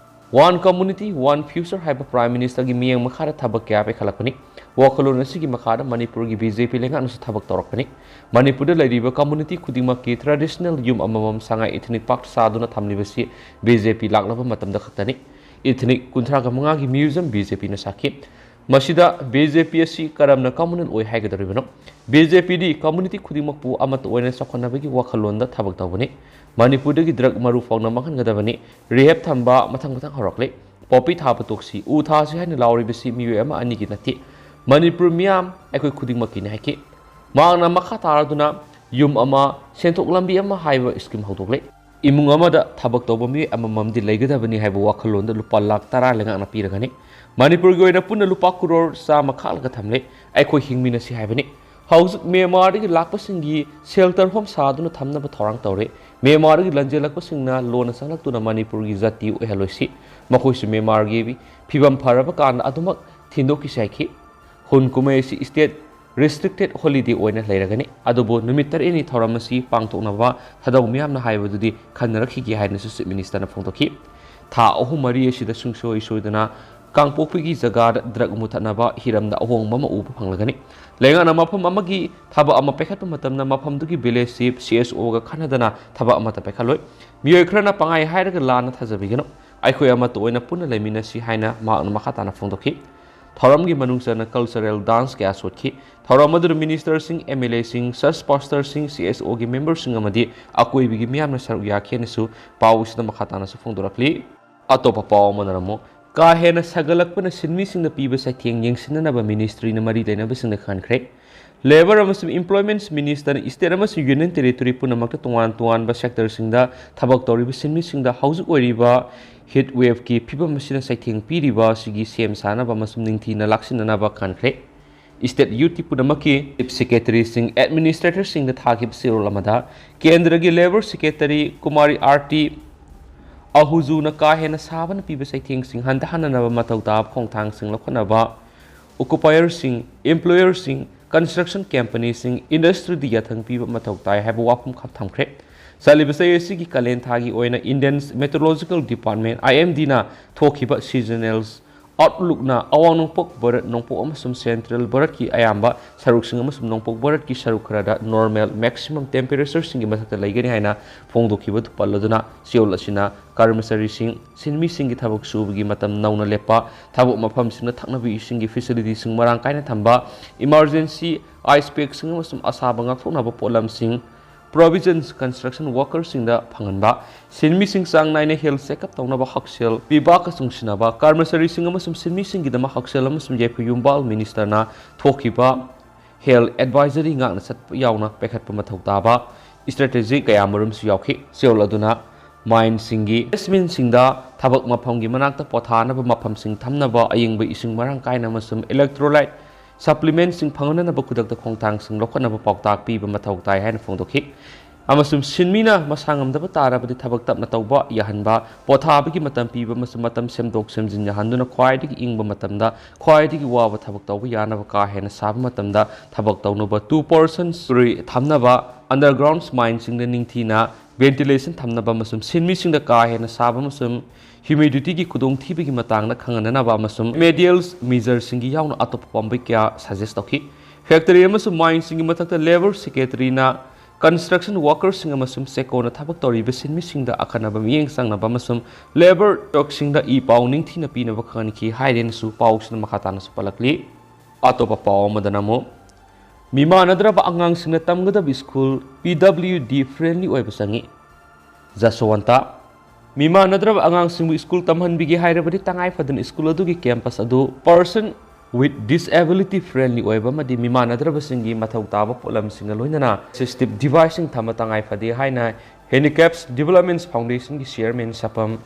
One Community, One Future ꯍꯥꯏꯕ ꯄ꯭ꯔꯥꯏꯝ ꯃꯤꯅꯤꯁꯇꯔꯒꯤ ꯃꯤꯠꯌꯦꯡ ꯃꯈꯥꯗ ꯊꯕꯛ ꯀꯌꯥ ꯄꯥꯏꯈꯠꯂꯛꯄꯅꯤ꯫ ꯋꯥꯈꯜꯂꯣꯟ ꯑꯁꯤꯒꯤ ꯃꯈꯥꯗ ꯃꯅꯤꯄꯨꯔꯒꯤ ꯕꯤ ꯖꯦ ꯄꯤ ꯂꯩꯉꯥꯛꯅꯁꯨ ꯊꯕꯛ ꯇꯧꯔꯛꯄꯅꯤ꯫ ꯃꯅꯤꯄꯨꯔꯗ ꯂꯩꯔꯤꯕ community ꯈꯨꯗꯤꯡꯃꯛꯀꯤ traditional ꯌꯨꯝ ꯑꯃꯃꯝ ꯁꯉꯥꯏ ethnic park ꯁꯥꯗꯨꯅ ꯊꯝꯂꯤꯕꯁꯤ ꯕꯤ ꯖꯦ ꯄꯤ ꯂꯥꯛꯂꯕ ꯃꯇꯝꯗ ꯈꯛꯇꯅꯤ꯫ Ethnic ꯀꯨꯟꯊ꯭ꯔꯥꯒ ꯃꯉꯥꯒꯤ museum ꯕꯤ ꯖꯦ ꯄꯤꯅ ꯁꯥꯈꯤ꯫ ꯃꯁꯤꯗ ꯕꯤ ꯖꯦ ꯄꯤ ꯑꯁꯤ ꯀꯔꯝꯅ communal ꯑꯣꯏ ꯍꯥꯏꯒꯗꯧꯔꯤꯕꯅꯣ? ꯕꯤ ꯖꯦ ꯄꯤꯗꯤ community ꯈꯨꯗꯤꯡꯃꯛꯄꯨ ꯑꯃꯠꯇ ꯑꯣꯏꯅ ꯆꯥꯎꯈꯠꯅꯕꯒꯤ ꯋꯥꯈꯜꯂꯣꯟꯗ ꯊꯕꯛ ꯇꯧꯕꯅꯤ꯫ ꯃꯅꯤꯄꯨꯔꯗꯒꯤ drug ꯃꯔꯨ ꯐꯥꯎꯅ ꯃꯥꯡꯍꯟꯒꯗꯕꯅꯤ꯫ Rehab ꯊꯝꯕ ꯃꯊꯪ ꯃꯊꯪ ꯍꯧꯔꯛꯂꯤ꯫ Poppy ꯊꯥꯕ ꯇꯣꯛꯁꯤ, ꯎ ꯊꯥꯁꯤ ꯍꯥꯏꯅ ꯂꯥꯎꯔꯤꯕꯁꯤ ꯃꯤꯑꯣꯏ ꯑꯃ ꯑꯅꯤꯒꯤ ꯅꯠꯇꯦ꯫ ꯃꯅꯤꯄꯨꯔ ꯃꯤꯌꯥꯝ ꯑꯩꯈꯣꯏ ꯈꯨꯗꯤꯡꯃꯛꯀꯤꯅꯤ ꯍꯥꯏꯈꯤ꯫ ꯃꯍꯥꯛꯅ ꯃꯈꯥ ꯇꯥꯔꯗꯨꯅ ꯌꯨꯝ ꯑꯃ, ꯁꯦꯟꯊꯣꯛ ꯂꯝꯕꯤ ꯑꯃ ꯍꯥꯏꯕ scheme ꯍꯧꯗꯣꯛꯂꯦ꯫ ꯏꯃꯨꯡ ꯑꯃꯗ ꯊꯕꯛ ꯇꯧꯕ ꯃꯤꯑꯣꯏ ꯑꯃꯃꯝꯗꯤ ꯂꯩꯒꯗꯕꯅꯤ ꯍꯥꯏꯕ ꯋꯥꯈꯜꯂꯣꯟꯗ ꯂꯨꯄꯥ ꯂꯥꯈ ꯇꯔꯥ ꯂꯩꯉꯥꯛꯅ ꯄꯤꯔꯒꯅꯤ꯫ ꯃꯅꯤꯄꯨꯔꯒꯤ ꯑꯣꯏꯅ ꯄꯨꯟꯅ ꯂꯨꯄꯥ ꯀ꯭ꯔꯣꯔ ꯆꯥꯝꯃ ꯈꯥꯛꯂꯒ ꯊꯝꯂꯦ꯫ ꯑꯩꯈꯣꯏ ꯍꯤꯡꯃꯤꯟꯅꯁꯤ ꯍꯥꯏꯕꯅꯤ꯫ ꯍꯧꯖꯤꯛ ꯃ꯭ꯌꯥꯟꯃꯥꯔꯗꯒꯤ ꯂꯥꯛꯄꯁꯤꯡꯒꯤ shelter home ꯁꯥꯗꯨꯅ ꯊꯝꯅꯕ ꯊꯧꯔꯥꯡ ꯇꯧꯔꯦ꯫ ꯃ꯭ꯌꯥꯟꯃꯥꯔꯗꯒꯤ ꯂꯥꯟꯖꯦꯜꯂꯛꯄꯁꯤꯡꯅ ꯂꯣꯟꯅ ꯆꯪꯂꯛꯇꯨꯅ ꯃꯅꯤꯄꯨꯔꯒꯤ ꯖꯥꯇꯤ ꯑꯣꯏꯍꯜꯂꯣꯏꯁꯤ꯫ ꯃꯈꯣꯏꯁꯨ ꯃ꯭ꯌꯥꯟꯃꯥꯔꯒꯤ ꯐꯤꯕꯝ ꯐꯔꯕ ꯀꯥꯟꯗ ꯑꯗꯨꯃꯛ ꯊꯤꯟꯗꯣꯛꯈꯤꯁꯤ ꯍꯥꯏꯈꯤ꯫ ꯍꯨꯟ ꯀꯨꯝꯍꯩ ꯑꯁꯤ state restricted holiday ꯑꯣꯏꯅ ꯂꯩꯔꯒꯅꯤ, ꯑꯗꯨꯕꯨ ꯅꯨꯃꯤꯠ ꯇꯔꯦꯠꯅꯤ ꯊꯧꯔꯝ ꯑꯁꯤ ꯄꯥꯡꯊꯣꯛꯅꯕ ꯊꯧꯗꯥꯡ ꯃꯤꯌꯥꯝꯅ ꯍꯥꯏꯕꯗꯨꯗꯤ ꯈꯟꯅꯔꯛꯈꯤꯒꯦ ꯍꯥꯏꯅꯁꯨ Chief Minister ꯅ ꯐꯣꯡꯗꯣꯛꯈꯤ꯫ ꯊꯥ ꯑꯍꯨꯝ ꯃꯔꯤ ꯑꯁꯤꯗ ꯁꯨꯡꯁꯣꯏ ꯁꯣꯏꯗꯅ ꯀꯥꯡꯄꯣꯛꯄꯤꯒꯤ ꯖꯒꯥꯗ drug ꯃꯨꯊꯠꯅꯕ ꯍꯤꯔꯝꯗ ꯑꯍꯣꯡꯕ ꯑꯃ ꯎꯕ ꯐꯪꯂꯒꯅꯤ꯫ ꯂꯩꯉꯥꯛꯅ ꯃꯐꯝ ꯑꯃꯒꯤ ꯊꯕꯛ ꯑꯃ ꯄꯥꯏꯈꯠꯄ ꯃꯇꯝꯗ ꯃꯐꯝꯗꯨꯒꯤ village chief, C S O ꯒ ꯈꯟꯅꯗꯅ ꯊꯕꯛ ꯑꯃꯠꯇ ꯄꯥꯏꯈꯠꯂꯣꯏ꯫ ꯃꯤꯑꯣꯏ ꯈꯔꯅ ꯄꯪꯍꯥꯏ ꯍꯥꯏꯔꯒ ꯂꯥꯟꯅ ꯊꯥꯖꯕꯤꯒꯅꯨ꯫ ꯑꯩꯈꯣꯏ ꯑꯃꯠꯇ ꯑꯣꯏꯅ ꯄꯨꯟꯅ ꯂꯩꯃꯤꯟꯅꯁꯤ ꯍꯥꯏꯅ ꯃꯍꯥꯛꯅ ꯃꯈꯥ ꯇꯥꯅ ꯐꯣꯡꯗꯣꯛꯈꯤ꯫ ꯊꯧꯔꯝꯒꯤ ꯃꯅꯨꯡ ꯆꯟꯅ cultural dance ꯀꯌꯥ ꯁꯣꯠꯈꯤ꯫ ꯊꯧꯔꯝ ꯑꯗꯨꯗ minister ꯁꯤꯡ, M L A ꯁꯤꯡ, church pastor ꯁꯤꯡ, C S O ꯒꯤ member ꯁꯤꯡ ꯑꯃꯗꯤ ꯑꯀꯣꯏꯕꯒꯤ ꯃꯤꯌꯥꯝꯅ ꯁꯔꯨꯛ ꯌꯥꯈꯤ ꯍꯥꯏꯅꯁꯨ ꯄꯥꯎ ꯑꯁꯤꯗ ꯃꯈꯥ ꯇꯥꯅꯁꯨ ꯐꯣꯡꯗꯣꯔꯛꯂꯤ꯫ ꯑꯇꯣꯞꯄ ꯄꯥꯎ ꯑꯃꯅ ꯑꯃꯨꯛ ꯀꯥ ꯍꯦꯟꯅ ꯁꯥꯒꯠꯂꯛꯄꯅ ꯁꯤꯟꯃꯤꯁꯤꯡꯗ ꯄꯤꯕ ꯆꯩꯊꯦꯡ ꯌꯦꯡꯁꯤꯟꯅꯅꯕ ministry ꯅ ꯃꯔꯤ ꯂꯩꯅꯕꯁꯤꯡꯗ ꯈꯟꯈ꯭ꯔꯦ꯫ Labour ꯑꯃꯁꯨꯡ Employment Minister ꯅ state ꯑꯃꯁꯨꯡ Union Territory ꯄꯨꯝꯅꯃꯛꯇ ꯇꯣꯉꯥꯟ ꯇꯣꯉꯥꯟꯕ sector ꯁꯤꯡꯗ ꯊꯕꯛ ꯇꯧꯔꯤꯕ ꯁꯤꯟꯃꯤꯁꯤꯡꯗ ꯍꯧꯖꯤꯛ ꯑꯣꯏꯔꯤꯕ heat wave ꯀꯤ ꯐꯤꯕꯝ ꯑꯁꯤꯅ ꯆꯩꯊꯦꯡ ꯄꯤꯔꯤꯕ ꯑꯁꯤꯒꯤ ꯁꯦꯝ ꯁꯥꯅꯕ ꯑꯃꯁꯨꯡ ꯅꯤꯡꯊꯤꯅ ꯂꯥꯛꯁꯤꯟꯅꯅꯕ ꯈꯟꯈ꯭ꯔꯦ꯫ State ꯌꯨꯇꯤ ꯄꯨꯝꯅꯃꯛꯀꯤ Chief Secretary ꯁꯤꯡ, Administrator ꯁꯤꯡꯗ ꯊꯥꯈꯤꯕ ꯆꯦꯔꯣꯜ ꯑꯃꯗ ꯀꯦꯟꯗ꯭ꯔꯒꯤ Labour Secretary ꯀꯨꯃꯥꯔꯤ ꯑꯥꯔꯇꯤ ꯑꯍꯨꯖꯨꯅ ꯀꯥ ꯍꯦꯟꯅ ꯁꯥꯕꯅ ꯄꯤꯕ ꯆꯩꯊꯦꯡꯁꯤꯡ ꯍꯟꯊꯍꯟꯅꯅꯕ ꯃꯊꯧ ꯇꯥꯕ ꯈꯣꯡꯊꯥꯡꯁꯤꯡ ꯂꯧꯈꯠꯅꯕ, occupier ꯁꯤꯡ, employer ꯁꯤꯡ, construction company ꯁꯤꯡ, industry ꯗ ꯌꯥꯊꯪ ꯄꯤꯕ ꯃꯊꯧ ꯇꯥꯏ ꯍꯥꯏꯕ ꯋꯥꯐꯝ ꯈꯛ ꯊꯝꯈ꯭ꯔꯦ꯫ ꯆꯠꯂꯤꯕ ꯆꯍꯤ ꯑꯁꯤꯒꯤ ꯀꯥꯂꯦꯟ ꯊꯥꯒꯤ ꯑꯣꯏꯅ Indian Meteorological Department, I M D ꯅ ꯊꯣꯛꯈꯤꯕ seasonal Outlookꯅ ꯑꯋꯥꯡ ꯅꯣꯡꯄꯣꯛ ꯚꯥꯔꯠ, ꯅꯣꯡꯄꯣꯛ ꯑꯃꯁꯨꯡ ꯁꯦꯟꯇ꯭ꯔꯦꯜ ꯚꯥꯔꯠꯀꯤ ꯑꯌꯥꯝꯕ ꯁꯔꯨꯛꯁꯤꯡ ꯑꯃꯁꯨꯡ ꯅꯣꯡꯄꯣꯛ ꯚꯥꯔꯠꯀꯤ ꯁꯔꯨꯛ ꯈꯔꯗ normal maximum temperatureꯁꯤꯡꯒꯤ ꯃꯊꯛꯇ ꯂꯩꯒꯅꯤ ꯍꯥꯏꯅ ꯐꯣꯡꯗꯣꯛꯈꯤꯕꯗꯨ ꯄꯜꯂꯗꯨꯅ, ꯆꯌꯣꯜ ꯑꯁꯤꯅ ꯀꯔꯃꯆꯥꯔꯤꯁꯤꯡ, ꯁꯤꯟꯃꯤꯁꯤꯡꯒꯤ ꯊꯕꯛ ꯁꯨꯕꯒꯤ ꯃꯇꯝ ꯅꯧꯅ ꯂꯦꯞꯄ, ꯊꯕꯛ ꯃꯐꯝꯁꯤꯡꯗ ꯊꯛꯅꯕ ꯏꯁꯤꯡꯒꯤ facilityꯁꯤꯡ ꯃꯔꯥꯡ ꯀꯥꯏꯅ ꯊꯝꯕ, emergency ice packꯁꯤꯡ ꯑꯃꯁꯨꯡ ꯑꯁꯥꯕ ꯉꯥꯛꯊꯣꯛꯅꯕ ꯄꯣꯠꯂꯝꯁꯤꯡ, provisions construction workerꯁꯤꯡꯗ ꯐꯪꯍꯟꯕ, ꯁꯤꯟꯃꯤꯁꯤꯡ ꯆꯥꯡ ꯅꯥꯏꯅ health checkup ꯇꯧꯅꯕ ꯍꯛꯁꯦꯜ ꯕꯤꯚꯥꯒ ꯆꯨꯡꯁꯤꯟꯅꯕ, ꯀꯔꯃꯆꯥꯔꯤꯁꯤꯡ ꯑꯃꯁꯨꯡ ꯁꯤꯟꯃꯤꯁꯤꯡꯒꯤꯗꯃꯛ ꯍꯛꯁꯦꯜ ꯑꯃꯁꯨꯡ ꯌꯥꯏꯐ ꯌꯨꯝꯕꯥꯜ ministerꯅ ꯊꯣꯛꯈꯤꯕ health advisory ꯉꯥꯛꯅ ꯆꯠꯄ ꯌꯥꯎꯅ ꯄꯥꯏꯈꯠꯄ ꯃꯊꯧ ꯇꯥꯕ strategy ꯀꯌꯥ ꯃꯔꯨꯝꯁꯨ ꯌꯥꯎꯈꯤ꯫ ꯆꯌꯣꯜ ꯑꯗꯨꯅ mineꯁꯤꯡꯒꯤ investmentꯁꯤꯡꯗ ꯊꯕꯛ ꯃꯐꯝꯒꯤ ꯃꯅꯥꯛꯇ ꯄꯣꯊꯥꯅꯕ ꯃꯐꯝꯁꯤꯡ ꯊꯝꯅꯕ, ꯑꯌꯤꯡꯕ ꯏꯁꯤꯡ ꯃꯔꯥꯡ ꯀꯥꯏꯅ ꯑꯃꯁꯨꯡ electrolyte supplementꯁꯤꯡ ꯐꯪꯍꯟꯅꯅꯕ ꯈꯨꯗꯛꯇ ꯈꯣꯡꯊꯥꯡꯁꯤꯡ ꯂꯧꯈꯠꯅꯕ ꯄꯥꯎꯇꯥꯛ ꯄꯤꯕ ꯃꯊꯧ ꯇꯥꯏ ꯍꯥꯏꯅ ꯐꯣꯡꯗꯣꯛꯈꯤ꯫ ꯑꯃꯁꯨꯡ ꯁꯤꯟꯃꯤꯅ ꯃꯁꯥ ꯉꯝꯗꯕ ꯇꯥꯔꯕꯗꯤ ꯊꯕꯛ ꯇꯞꯅ ꯇꯧꯕ ꯌꯥꯍꯟꯕ, ꯄꯣꯊꯥꯕꯒꯤ ꯃꯇꯝ ꯄꯤꯕ ꯑꯃꯁꯨꯡ ꯃꯇꯝ ꯁꯦꯝꯗꯣꯛ ꯁꯦꯝꯖꯤꯟ ꯌꯥꯍꯟꯗꯨꯅ ꯈ꯭ꯋꯥꯏꯗꯒꯤ ꯏꯪꯕ ꯃꯇꯝꯗ ꯈ꯭ꯋꯥꯏꯗꯒꯤ ꯋꯥꯕ ꯊꯕꯛ ꯇꯧꯕ ꯌꯥꯅꯕ ꯀꯥ ꯍꯦꯟꯅ ꯁꯥꯕ ꯃꯇꯝꯗ ꯊꯕꯛ ꯇꯧꯅꯕ two persons ꯊꯝꯅꯕ, underground mineꯁꯤꯡꯗ ꯅꯤꯡꯊꯤꯅ ventilation ꯊꯝꯅꯕ ꯑꯃꯁꯨꯡ ꯁꯤꯟꯃꯤꯁꯤꯡꯗ ꯀꯥ ꯍꯦꯟꯅ ꯁꯥꯕ ꯑꯃꯁꯨꯡ humidityꯒꯤ ꯈꯨꯗꯣꯡꯊꯤꯕꯒꯤ ꯃꯇꯥꯡꯗ ꯈꯪꯍꯟꯅꯅꯕ ꯑꯃꯁꯨꯡ remedial measureꯁꯤꯡꯒꯤ ꯌꯥꯎꯅ ꯑꯇꯣꯞꯄ ꯄꯥꯝꯕꯩ ꯀꯌꯥ suggest ꯇꯧꯈꯤ꯫ Factory ꯑꯃꯁꯨꯡ mineꯁꯤꯡꯒꯤ ꯃꯊꯛꯇ labour secretaryꯅ construction workerꯁꯤꯡ ꯑꯃꯁꯨꯡ ꯆꯦꯛꯀꯣꯟꯅ ꯊꯕꯛ ꯇꯧꯔꯤꯕ ꯁꯤꯟꯃꯤꯁꯤꯡꯗ ꯑꯈꯟꯅꯕ ꯃꯤꯠꯌꯦꯡ ꯆꯪꯅꯕ ꯑꯃꯁꯨꯡ labour ꯆꯣꯛꯁꯤꯡꯗ ꯏ ꯄꯥꯎ ꯅꯤꯡꯊꯤꯅ ꯄꯤꯅꯕ ꯈꯪꯍꯟꯈꯤ ꯍꯥꯏꯔꯦꯅꯁꯨ ꯄꯥꯎꯁꯤꯗ ꯃꯈꯥ ꯇꯥꯅꯁꯨ ꯄꯜꯂꯛꯂꯤ꯫ ꯑꯇꯣꯞꯄ ꯄꯥꯎ ꯑꯃꯗꯅ ꯑꯃꯨꯛ ꯃꯤꯃꯥꯟꯅꯗ꯭ꯔꯕ ꯑꯉꯥꯡꯁꯤꯡꯅ ꯇꯝꯒꯗꯕ school P W D friendly ꯑꯣꯏꯕ ꯆꯪꯏ꯫ ꯖꯁꯋꯟꯇ, ꯃꯤꯃꯥꯟꯅꯗ꯭ꯔꯕ ꯑꯉꯥꯡꯁꯤꯡꯕꯨ ꯁ꯭ꯀꯨꯜ ꯇꯝꯍꯟꯕꯤꯒꯦ ꯍꯥꯏꯔꯕꯗꯤ ꯇꯉꯥꯏ ꯐꯗꯅ ꯁ꯭ꯀꯨꯜ ꯑꯗꯨꯒꯤ campus ꯑꯗꯨ person with disability friendly ꯑꯣꯏꯕ ꯑꯃꯗꯤ ꯃꯤꯃꯥꯟꯅꯗ꯭ꯔꯕꯁꯤꯡꯒꯤ ꯃꯊꯧ ꯇꯥꯕ ꯄꯣꯠꯂꯝꯁꯤꯡꯒ ꯂꯣꯏꯅꯅ assistive deviceꯁꯤꯡ ꯊꯝꯕ ꯇꯉꯥꯏ ꯐꯗꯦ ꯍꯥꯏꯅ Handicaps Developments Foundationꯒꯤ chairman ꯁꯄꯝ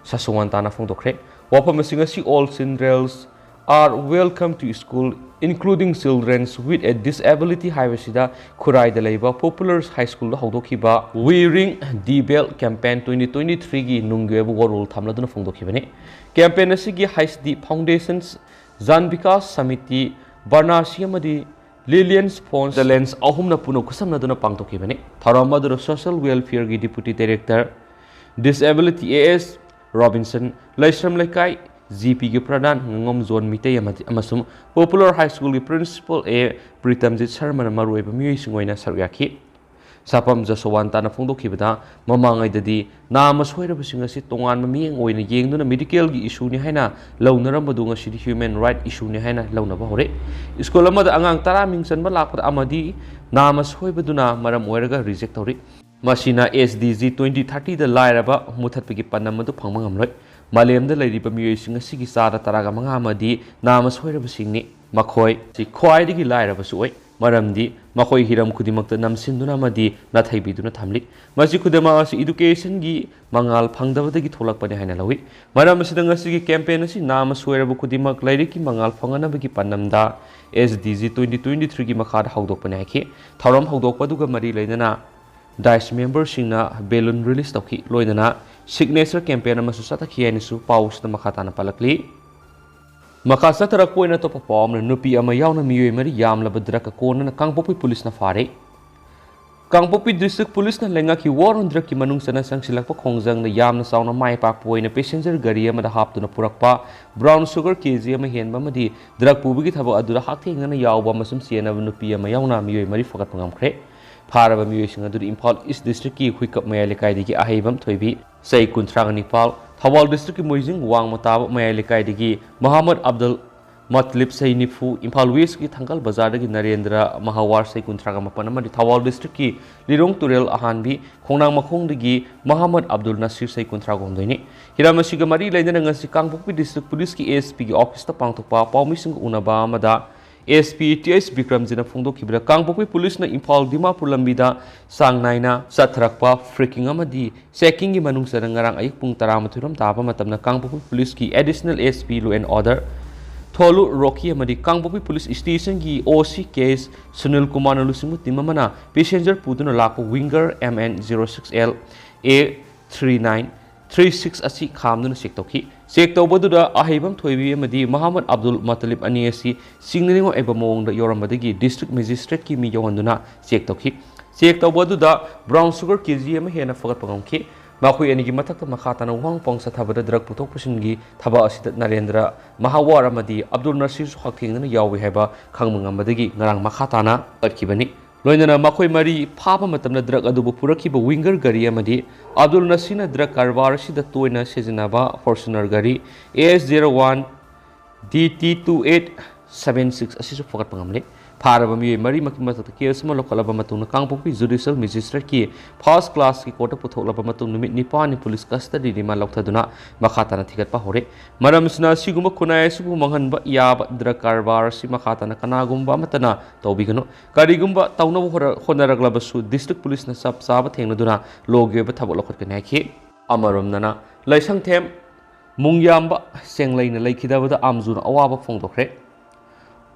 ꯁꯁꯨꯋꯟꯇꯥꯅ ꯐꯣꯡꯗꯣꯛꯈ꯭ꯔꯦ꯫ ꯋꯥꯐꯝ ꯑꯁꯤꯡ ꯑꯁꯤ All Children's are Welcome to School, Including Children's with a Disability ꯍꯥꯏꯕꯁꯤꯗ ꯈꯨꯔꯥꯏꯗ ꯂꯩꯕ Popular High Schoolꯗ ꯍꯧꯗꯣꯛꯈꯤꯕ We Ring the Bell campaign twenty twenty-threeꯒꯤ ꯅꯨꯡꯒꯤ ꯑꯣꯏꯕ ꯋꯥꯔꯣꯜ ꯊꯝꯂꯗꯨꯅ ꯐꯣꯡꯗꯣꯛꯈꯤꯕꯅꯤ꯫ Campaign ꯑꯁꯤꯒꯤ High Foundations, Jan Vikas Samiti, Varanasi ꯑꯃꯗꯤ Lilians Fonds Challenge ꯑꯍꯨꯝꯅ ꯄꯨꯟꯅ ꯈꯨꯠꯁꯝꯅꯗꯨꯅ ꯄꯥꯡꯊꯣꯛꯈꯤꯕꯅꯤ꯫ ꯊꯧꯔꯝ ꯑꯗꯨꯗ Social Welfareꯒꯤ Deputy Director, Disability A S Robinson, ꯂꯩꯁ꯭ꯔꯝ ꯂꯩꯀꯥꯏ ꯖꯤ ꯄꯤꯒꯤ ꯄ꯭ꯔꯙꯥꯟ ꯉꯉꯣꯝ ꯖꯣꯟ ꯃꯤꯇꯩ ꯑꯃꯗꯤ, ꯑꯃꯁꯨꯡ ꯄꯣꯄꯨꯂꯔ ꯍꯥꯏ ꯁ꯭ꯀꯨꯜꯒꯤ ꯄ꯭ꯔꯤꯟꯁꯤꯄꯜ ꯑꯦ ꯄ꯭ꯔꯤꯇꯝꯖꯤꯠ ꯁꯔꯃꯅ ꯃꯔꯨꯑꯣꯏꯕ ꯃꯤꯑꯣꯏꯁꯤꯡ ꯑꯣꯏꯅ ꯁꯔꯨꯛ ꯌꯥꯈꯤ꯫ ꯁꯥꯄꯝ ꯖꯁꯋꯥꯟꯇꯥꯅ ꯐꯣꯡꯗꯣꯛꯈꯤꯕꯗ, ꯃꯃꯥꯡꯉꯩꯗꯗꯤ ꯅꯥꯃ ꯁꯣꯏꯔꯕꯁꯤꯡ ꯑꯁꯤ ꯇꯣꯉꯥꯟꯕ ꯃꯤꯠꯌꯦꯡ ꯑꯣꯏꯅ ꯌꯦꯡꯗꯨꯅ ꯃꯦꯗꯤꯀꯦꯜꯒꯤ ꯏꯁꯨꯅꯤ ꯍꯥꯏꯅ ꯂꯧꯅꯔꯝꯕꯗꯨ ꯉꯁꯤꯗꯤ ꯍ꯭ꯌꯨꯃꯦꯟ ꯔꯥꯏꯠ ꯏꯁꯨꯅꯤ ꯍꯥꯏꯅ ꯂꯧꯅꯕ ꯍꯧꯔꯦ꯫ ꯁ꯭ꯀꯨꯜ ꯑꯃꯗ ꯑꯉꯥꯡ ꯇꯔꯥ ꯃꯤꯡ ꯆꯟꯕ ꯂꯥꯛꯄꯗ ꯑꯃꯗꯤ ꯅꯥꯃ ꯁꯣꯏꯕꯗꯨꯅ ꯃꯔꯝ ꯑꯣꯏꯔꯒ ꯔꯤꯖꯦꯛ ꯇꯧꯔꯤ꯫ ꯃꯁꯤꯅ ꯑꯦꯁ ꯗꯤ ꯖꯤ ꯇ꯭ꯋꯦꯟꯇꯤ ꯊꯥꯔꯇꯤꯗ ꯂꯥꯏꯔꯕ ꯃꯨꯊꯠꯄꯒꯤ ꯄꯥꯟꯗꯝ ꯑꯗꯨ ꯐꯪꯕ ꯉꯝꯂꯣꯏ꯫ ꯃꯥꯂꯦꯝꯗ ꯂꯩꯔꯤꯕ ꯃꯤꯑꯣꯏꯁꯤꯡ ꯑꯁꯤꯒꯤ ꯆꯥꯗ ꯇꯔꯥꯒ ꯃꯉꯥ ꯑꯃꯗꯤ ꯅꯥꯃ ꯁꯣꯏꯔꯕꯁꯤꯡꯅꯤ꯫ ꯃꯈꯣꯏ ꯑꯁꯤ ꯈ꯭ꯋꯥꯏꯗꯒꯤ ꯂꯥꯏꯔꯕꯁꯨ ꯑꯣꯏ, ꯃꯔꯝꯗꯤ ꯃꯈꯣꯏ ꯍꯤꯔꯝ ꯈꯨꯗꯤꯡꯃꯛꯇ ꯅꯝꯁꯤꯟꯗꯨꯅ ꯑꯃꯗꯤ ꯅꯥꯊꯩꯕꯤꯗꯨꯅ ꯊꯝꯂꯤ꯫ ꯃꯁꯤ ꯈꯨꯗꯤꯡꯃꯛ ꯑꯁꯤ ꯏꯗꯨꯀꯦꯁꯟꯒꯤ ꯃꯉꯥꯜ ꯐꯪꯗꯕꯗꯒꯤ ꯊꯣꯛꯂꯛꯄꯅꯤ ꯍꯥꯏꯅ ꯂꯧꯏ꯫ ꯃꯔꯝ ꯑꯁꯤꯗ ꯉꯁꯤꯒꯤ ꯀꯦꯝꯄꯦꯟ ꯑꯁꯤ ꯅꯥꯃ ꯁꯣꯏꯔꯕ ꯈꯨꯗꯤꯡꯃꯛ ꯂꯥꯏꯔꯤꯛꯀꯤ ꯃꯉꯥꯜ ꯐꯪꯍꯟꯅꯕꯒꯤ ꯄꯥꯟꯗꯝꯗ S D G twenty twenty ꯊ꯭ꯔꯤꯒꯤ ꯃꯈꯥꯗ ꯍꯧꯗꯣꯛꯄꯅꯤ ꯍꯥꯏꯈꯤ꯫ ꯊꯧꯔꯝ ꯍꯧꯗꯣꯛꯄ ꯑꯗꯨꯒ ꯃꯔꯤ ꯂꯩꯅꯅ ꯗꯥꯏꯁ ꯃꯦꯝꯕꯔꯁꯤꯡꯅ ꯕꯦꯂꯨꯟ ꯔꯤꯂꯤꯁ ꯇꯧꯈꯤ꯫ ꯂꯣꯏꯅꯅ ꯁꯤꯒꯅꯦꯆꯔ ꯀꯦꯝꯄꯦꯟ ꯑꯃꯁꯨ ꯆꯠꯊꯈꯤ ꯍꯥꯏꯅꯁꯨ ꯄꯥꯎ ꯑꯁꯤꯗ ꯃꯈꯥ ꯇꯥꯅ ꯄꯜꯂꯛꯂꯤ꯫ ꯃꯈꯥ ꯆꯠꯊꯔꯛꯄ ꯑꯣꯏꯅ ꯑꯇꯣꯞꯄ ꯄꯥꯎ ꯑꯃꯅ, ꯅꯨꯄꯤ ꯑꯃ ꯌꯥꯎꯅ ꯃꯤꯑꯣꯏ ꯃꯔꯤ ꯌꯥꯝꯂꯕ ꯗ꯭ꯔꯒꯀ ꯀꯣꯟꯅꯅ ꯀꯥꯡꯄꯣꯛꯄꯤ ꯄꯨꯂꯤꯁꯅ ꯐꯥꯔꯦ꯫ ꯀꯥꯡꯄꯣꯛꯄꯤ ꯗꯤꯁꯇ꯭ꯔꯤꯛ ꯄꯨꯂꯤꯁꯅ ꯂꯩꯉꯥꯛꯀꯤ ꯋꯥꯔ ꯑꯣꯟ ꯗ꯭ꯔꯒꯀꯤ ꯃꯅꯨꯡ ꯆꯟꯅ ꯆꯪꯁꯤꯜꯂꯛꯄ ꯈꯣꯡꯖꯪꯗ ꯌꯥꯝꯅ ꯆꯥꯎꯅ ꯃꯥꯏ ꯄꯥꯛꯄ ꯑꯣꯏꯅ ꯄꯦꯁꯦꯟꯖꯔ ꯒꯥꯔꯤ ꯑꯃꯗ ꯍꯥꯞꯇꯨꯅ ꯄꯨꯔꯛꯄ ꯕ꯭ꯔꯥꯎꯟ ꯁꯨꯒꯔ ꯀꯦ ꯖꯤ ꯑꯃ ꯍꯦꯟꯕ ꯑꯃꯗꯤ ꯗ꯭ꯔꯒ ꯄꯨꯕꯒꯤ ꯊꯕꯛ ꯑꯗꯨꯗ ꯍꯛꯊꯦꯡꯅꯅ ꯌꯥꯎꯕ ꯑꯃꯁꯨꯡ ꯆꯦꯟꯅꯕ ꯅꯨꯄꯤ ꯑꯃ ꯌꯥꯎꯅ ꯃꯤꯑꯣꯏ ꯃꯔꯤ ꯐꯒꯠꯄ ꯉꯝꯈ꯭ꯔꯦ꯫ ꯐꯥꯔꯕ ꯃꯤꯑꯣꯏꯁꯤꯡ ꯑꯗꯨꯗꯤ ꯏꯝꯐꯥꯜ ꯏꯁ ꯗꯤꯁꯇ꯭ꯔꯤꯛꯀꯤ ꯍꯨꯏꯀꯞ ꯃꯌꯥꯏ ꯂꯩꯀꯥꯏꯗꯒꯤ ꯑꯍꯩꯕꯝ ꯊꯣꯏꯕꯤ, ꯆꯍꯤ ꯀꯨꯟꯊ꯭ꯔꯥꯒ ꯅꯤꯄꯥꯜ, ꯊꯧꯕꯥꯜ ꯗꯤꯁꯇ꯭ꯔꯤꯛꯀꯤ ꯃꯣꯏꯖꯤꯡ ꯋꯥꯡꯃ ꯇꯥꯕ ꯃꯌꯥꯏ ꯂꯩꯀꯥꯏꯗꯒꯤ ꯃꯍꯃꯗ ꯑꯕꯗꯨꯜ ꯃꯇꯂꯤꯕ, ꯆꯍꯤ ꯅꯤꯐꯨ, ꯏꯝꯐꯥꯜ ꯋꯦꯁꯀꯤ ꯊꯥꯡꯒꯜ ꯕꯖꯥꯔꯗꯒꯤ ꯅꯔꯦꯟꯗ꯭ꯔ ꯃꯍꯥꯋꯥꯔ, ꯆꯍꯤ ꯀꯨꯟꯊ꯭ꯔꯥꯒ ꯃꯥꯄꯟ, ꯑꯃꯗꯤ ꯊꯧꯕꯥꯜ ꯗꯤꯁꯇ꯭ꯔꯤꯛꯀꯤ ꯂꯤꯂꯣꯡ ꯇꯨꯔꯦꯜ ꯑꯍꯥꯟꯕꯤ, ꯈꯣꯡꯅꯥꯡ ꯃꯈꯣꯡꯗꯒꯤ ꯃꯍꯃꯗ ꯑꯕꯗꯨꯜ ꯅꯁꯤꯔ, ꯆꯍꯤ ꯀꯨꯟꯊ꯭ꯔꯥꯒ ꯍꯨꯝꯗꯣꯏꯅꯤ꯫ ꯍꯤꯔꯝ ꯑꯁꯤꯒ ꯃꯔꯤ ꯂꯩꯅꯅ ꯉꯁꯤ ꯀꯥꯡꯄꯣꯛꯄꯤ ꯗꯤꯁꯇ꯭ꯔꯤꯛ ꯄꯨꯂꯤꯁꯀꯤ ꯑꯦꯁ ꯄꯤꯒꯤ ꯑꯣꯐꯤꯁꯇ ꯄꯥꯡꯊꯣꯛꯄ ꯄꯥꯎꯃꯤꯁꯤꯡꯒ ꯎꯅꯕ ꯑꯃꯗ ꯑꯦꯁ ꯄꯤ ꯇꯤ ꯑꯩꯆ ꯕꯤꯀ꯭ꯔꯝꯖꯤꯠꯅ ꯐꯣꯡꯗꯣꯛꯈꯤꯕꯗ, ꯀꯥꯡꯄꯣꯛꯄꯤ ꯄꯨꯂꯤꯁꯅ ꯏꯝꯐꯥꯜ ꯗꯤꯃꯥꯄꯨꯔ ꯂꯝꯕꯤꯗ ꯆꯥꯡ ꯅꯥꯏꯅ ꯆꯠꯊꯔꯛꯄ ꯐ꯭ꯔꯤꯀꯤꯡ ꯑꯃꯗꯤ ꯆꯦꯀꯤꯡꯒꯤ ꯃꯅꯨꯡ ꯆꯟꯅ ꯉꯔꯥꯡ ꯑꯌꯨꯛ ꯄꯨꯡ ꯇꯔꯥꯃꯥꯊꯣꯏ ꯔꯣꯝ ꯇꯥꯕ ꯃꯇꯝꯗ ꯀꯥꯡꯄꯣꯛꯄꯤ ꯄꯨꯂꯤꯁꯀꯤ additional S P law and order Tholu Roki ꯑꯃꯗꯤ ꯀꯥꯡꯄꯣꯛꯄꯤ ꯄꯨꯂꯤꯁ ꯁ꯭ꯇꯦꯁꯟꯒꯤ ꯑꯣ ꯁꯤ ꯀꯦ ꯑꯦꯁ ꯁꯨꯅꯤꯜ ꯀꯨꯃꯥꯔꯅ ꯂꯨꯆꯤꯡꯕ ꯇꯤꯝ ꯑꯃꯅ ꯄꯦꯁꯦꯟꯖꯔ ꯄꯨꯗꯨꯅ ꯂꯥꯛꯄ winger M N zero six L A three nine three six ꯑꯁꯤ ꯈꯥꯝꯗꯨꯅ ꯆꯦꯛ ꯇꯧꯈꯤ꯫ ꯆꯦꯛ ꯇꯧꯕꯗꯨꯗ ꯑꯍꯩꯕꯝ ꯊꯣꯏꯕꯤ ꯑꯃꯗꯤ ꯃꯍꯃꯗ ꯑꯕꯗꯨꯜ ꯃꯇꯂꯤꯕ ꯑꯅꯤ ꯑꯁꯤ ꯆꯤꯡꯅꯅꯤꯡꯉꯥꯏ ꯑꯣꯏꯕ ꯃꯑꯣꯡꯗ ꯌꯧꯔꯝꯕꯗꯒꯤ ꯗꯤꯁꯇ꯭ꯔꯤꯛ ꯃꯦꯖꯤꯁꯇ꯭ꯔꯦꯠꯀꯤ ꯃꯤ ꯌꯧꯍꯟꯗꯨꯅ ꯆꯦꯛ ꯇꯧꯈꯤ꯫ ꯆꯦꯛ ꯇꯧꯕ ꯑꯗꯨꯗ ꯕ꯭ꯔꯥꯎꯟ ꯁꯨꯒꯔ ꯀꯦ ꯖꯤ ꯑꯃ ꯍꯦꯟꯅ ꯐꯒꯠꯄ ꯉꯝꯈꯤ꯫ ꯃꯈꯣꯏ ꯑꯅꯤꯒꯤ ꯃꯊꯛꯇ ꯃꯈꯥ ꯇꯥꯅ ꯋꯥꯍꯪ ꯄꯥꯎ ꯆꯠꯊꯕꯗ ꯗ꯭ꯔꯒ ꯄꯨꯊꯣꯛ ꯄꯨꯁꯤꯟꯒꯤ ꯊꯕꯛ ꯑꯁꯤꯗ ꯅꯔꯦꯟꯗ꯭ꯔ ꯃꯍꯥꯋꯥꯔ ꯑꯃꯗꯤ ꯑꯕꯗꯨꯜ ꯅꯁꯤꯔꯁꯨ ꯍꯛꯊꯦꯡꯅꯅ ꯌꯥꯎꯏ ꯍꯥꯏꯕ ꯈꯪꯕ ꯉꯝꯕꯗꯒꯤ ꯉꯔꯥꯡ ꯃꯈꯥ ꯇꯥꯅ ꯆꯠꯈꯤꯕꯅꯤ꯫ ꯂꯣꯏꯅꯅ ꯃꯈꯣꯏ ꯃꯔꯤ ꯐꯥꯕ ꯃꯇꯝꯗ ꯗ꯭ꯔꯒ ꯑꯗꯨꯕꯨ ꯄꯨꯔꯛꯈꯤꯕ ꯋꯤꯡꯒꯔ ꯒꯥꯔꯤ ꯑꯃꯗꯤ ꯑꯕꯗꯨꯜ ꯅꯁꯤꯔꯅ ꯗ꯭ꯔꯒ ꯀꯔꯕꯥꯔ ꯑꯁꯤꯗ ꯇꯣꯏꯅ ꯁꯤꯖꯤꯟꯅꯕ ꯐꯣꯔꯆꯨꯅꯔ ꯒꯥꯔꯤ A S zero one D T two eight seven six ꯑꯁꯤꯁꯨ ꯐꯒꯠꯄ ꯉꯝꯂꯦ꯫ ꯐꯥꯔꯕ ꯃꯤꯑꯣꯏ ꯃꯔꯤꯃꯛꯀꯤ ꯃꯊꯛꯇ ꯀꯦꯁ ꯑꯃ ꯂꯧꯈꯠꯂꯕ ꯃꯇꯨꯡꯗ ꯀꯥꯡꯄꯣꯛꯄꯤ ꯖꯨꯗꯤꯁꯤꯌꯦꯜ ꯃꯦꯖꯤꯁꯇ꯭ꯔꯦꯠꯀꯤ ꯐꯥꯔꯁ ꯀ꯭ꯂꯥꯁꯀꯤ ꯀꯣꯔꯠꯇ ꯄꯨꯊꯣꯛꯂꯕ ꯃꯇꯨꯡ ꯅꯨꯃꯤꯠ ꯅꯤꯄꯥꯟꯅꯤ ꯄꯨꯂꯤꯁ ꯀꯁꯇꯗꯤ ꯔꯤꯃꯥꯟ ꯂꯧꯊꯗꯨꯅ ꯃꯈꯥ ꯇꯥꯅ ꯊꯤꯒꯠꯄ ꯍꯧꯔꯦ꯫ ꯃꯔꯝ ꯑꯁꯤꯅ ꯑꯁꯤꯒꯨꯝꯕ ꯈꯨꯟꯅꯥꯏ ꯑꯁꯤꯕꯨ ꯃꯥꯡꯍꯟꯕ ꯌꯥꯕ ꯗ꯭ꯔꯒ ꯀꯔꯕꯥꯔ ꯑꯁꯤ ꯃꯈꯥ ꯇꯥꯅ ꯀꯅꯥꯒꯨꯝꯕ ꯑꯃꯠꯇꯅ ꯇꯧꯕꯤꯒꯅꯨ꯫ ꯀꯔꯤꯒꯨꯝꯕ ꯇꯧꯅꯕ ꯍꯣꯠꯅ-, ꯍꯣꯠꯅꯔꯛꯂꯕꯁꯨ ꯗꯤꯁꯇ꯭ꯔꯤꯛ ꯄꯨꯂꯤꯁꯅ ꯆꯞ ꯆꯥꯕ ꯊꯦꯡꯅꯗꯨꯅ ꯂꯣꯒꯤ ꯑꯣꯏꯕ ꯊꯕꯛ ꯂꯧꯈꯠꯀꯅꯤ ꯍꯥꯏꯈꯤ꯫ ꯑꯃꯔꯣꯝꯗꯅ ꯂꯩꯁꯪꯊꯦꯝ ꯃꯨꯡꯌꯥꯝꯕ ꯁꯦꯡꯂꯩꯅ ꯂꯩꯈꯤꯗꯕꯗ ꯑꯥꯝꯖꯨꯅ ꯑꯋꯥꯕ ꯐꯣꯡꯗꯣꯛꯈ꯭ꯔꯦ꯫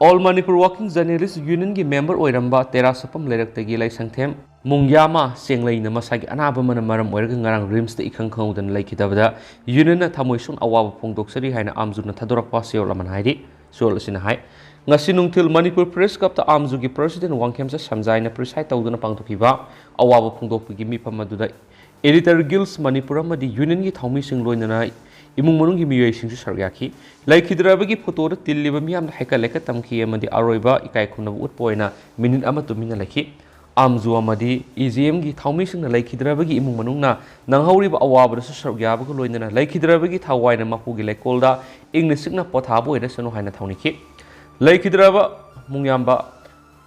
All Manipur Working Journalist Unionꯒꯤ ꯃꯦꯝꯕꯔ ꯑꯣꯏꯔꯝꯕ ꯇꯦꯔꯥ ꯁꯄꯝ ꯂꯩꯔꯛꯇꯒꯤ ꯂꯩꯁꯪꯊꯦꯝ ꯃꯨꯡꯌꯥꯃ ꯁꯦꯡꯂꯩꯅ ꯃꯁꯥꯒꯤ ꯑꯅꯥꯕ ꯑꯃꯅ ꯃꯔꯝ ꯑꯣꯏꯔꯒ ꯉꯔꯥꯡ ꯔꯤꯝꯁꯇ ꯏꯈꯪ ꯈꯪꯍꯧꯗꯅ ꯂꯩꯈꯤꯗꯕꯗ ꯌꯨꯅꯤꯌꯟꯅ ꯊꯃꯣꯏ ꯁꯣꯛꯅ ꯑꯋꯥꯕ ꯐꯣꯡꯗꯣꯛꯆꯔꯤ ꯍꯥꯏꯅ ꯑꯥꯝꯖꯨꯅ ꯊꯥꯗꯣꯔꯛꯄ ꯆꯦꯔꯣꯜ ꯑꯃꯅ ꯍꯥꯏꯔꯤ꯫ ꯆꯦꯔꯣꯜ ꯑꯁꯤꯅ ꯍꯥꯏ, ꯉꯁꯤ ꯅꯨꯡꯊꯤꯜ ꯃꯅꯤꯄꯨꯔ ꯄ꯭ꯔꯦꯁ ꯀ꯭ꯂꯕꯇ ꯑꯥꯝꯖꯨꯒꯤ ꯄ꯭ꯔꯦꯁꯤꯗꯦꯟ ꯋꯥꯡꯈꯦꯝꯆꯥ ꯁꯝꯖꯥꯏꯅ ꯄ꯭ꯔꯤꯁꯥꯏꯗ ꯇꯧꯗꯨꯅ ꯄꯥꯡꯊꯣꯛꯈꯤꯕ ꯑꯋꯥꯕ ꯐꯣꯡꯗꯣꯛꯄꯒꯤ ꯃꯤꯐꯝ ꯑꯗꯨꯗ ꯑꯦꯗꯤꯇꯔ ꯒꯤꯜꯁ ꯃꯅꯤꯄꯨꯔ ꯑꯃꯗꯤ ꯌꯨꯅꯤꯌꯟꯒꯤ ꯊꯧꯃꯤꯁꯤꯡ ꯂꯣꯏꯅꯅ ꯏꯃꯨꯡ ꯃꯅꯨꯡꯒꯤ ꯃꯤꯑꯣꯏꯁꯤꯡꯁꯨ ꯁꯔꯨꯛ ꯌꯥꯈꯤ꯫ ꯂꯩꯈꯤꯗ꯭ꯔꯕꯒꯤ ꯐꯣꯇꯣꯗ ꯇꯤꯜꯂꯤꯕ ꯃꯤꯌꯥꯝꯅ ꯍꯩꯀꯠ ꯂꯩꯀꯠ ꯇꯝꯈꯤ ꯑꯃꯗꯤ ꯑꯔꯣꯏꯕ ꯏꯀꯥꯏ ꯈꯨꯝꯅꯕ ꯎꯠꯄ ꯑꯣꯏꯅ ꯃꯤꯅꯤꯠ ꯑꯃ ꯇꯨꯃꯤꯟꯅ ꯂꯩꯈꯤ꯫ ꯑꯥꯝꯖꯨ ꯑꯃꯗꯤ ꯏ ꯖꯤ ꯑꯦꯝꯒꯤ ꯊꯧꯃꯤꯁꯤꯡꯅ ꯂꯩꯈꯤꯗ꯭ꯔꯕꯒꯤ ꯏꯃꯨꯡ ꯃꯅꯨꯡꯅ ꯅꯪꯍꯧꯔꯤꯕ ꯑꯋꯥꯕꯗꯁꯨ ꯁꯔꯨꯛ ꯌꯥꯕꯒ ꯂꯣꯏꯅꯅ ꯂꯩꯈꯤꯗ꯭ꯔꯕꯒꯤ ꯊꯋꯥꯏꯅ ꯃꯄꯨꯒꯤ ꯂꯩꯀꯣꯜꯗ ꯏꯪꯅ ꯆꯤꯛꯅ ꯄꯣꯊꯥꯕ ꯑꯣꯏꯔꯁꯅꯨ ꯍꯥꯏꯅ ꯊꯧꯅꯤꯈꯤ꯫ ꯂꯩꯈꯤꯗ꯭ꯔꯕ ꯃꯨꯡꯌꯥꯝꯕ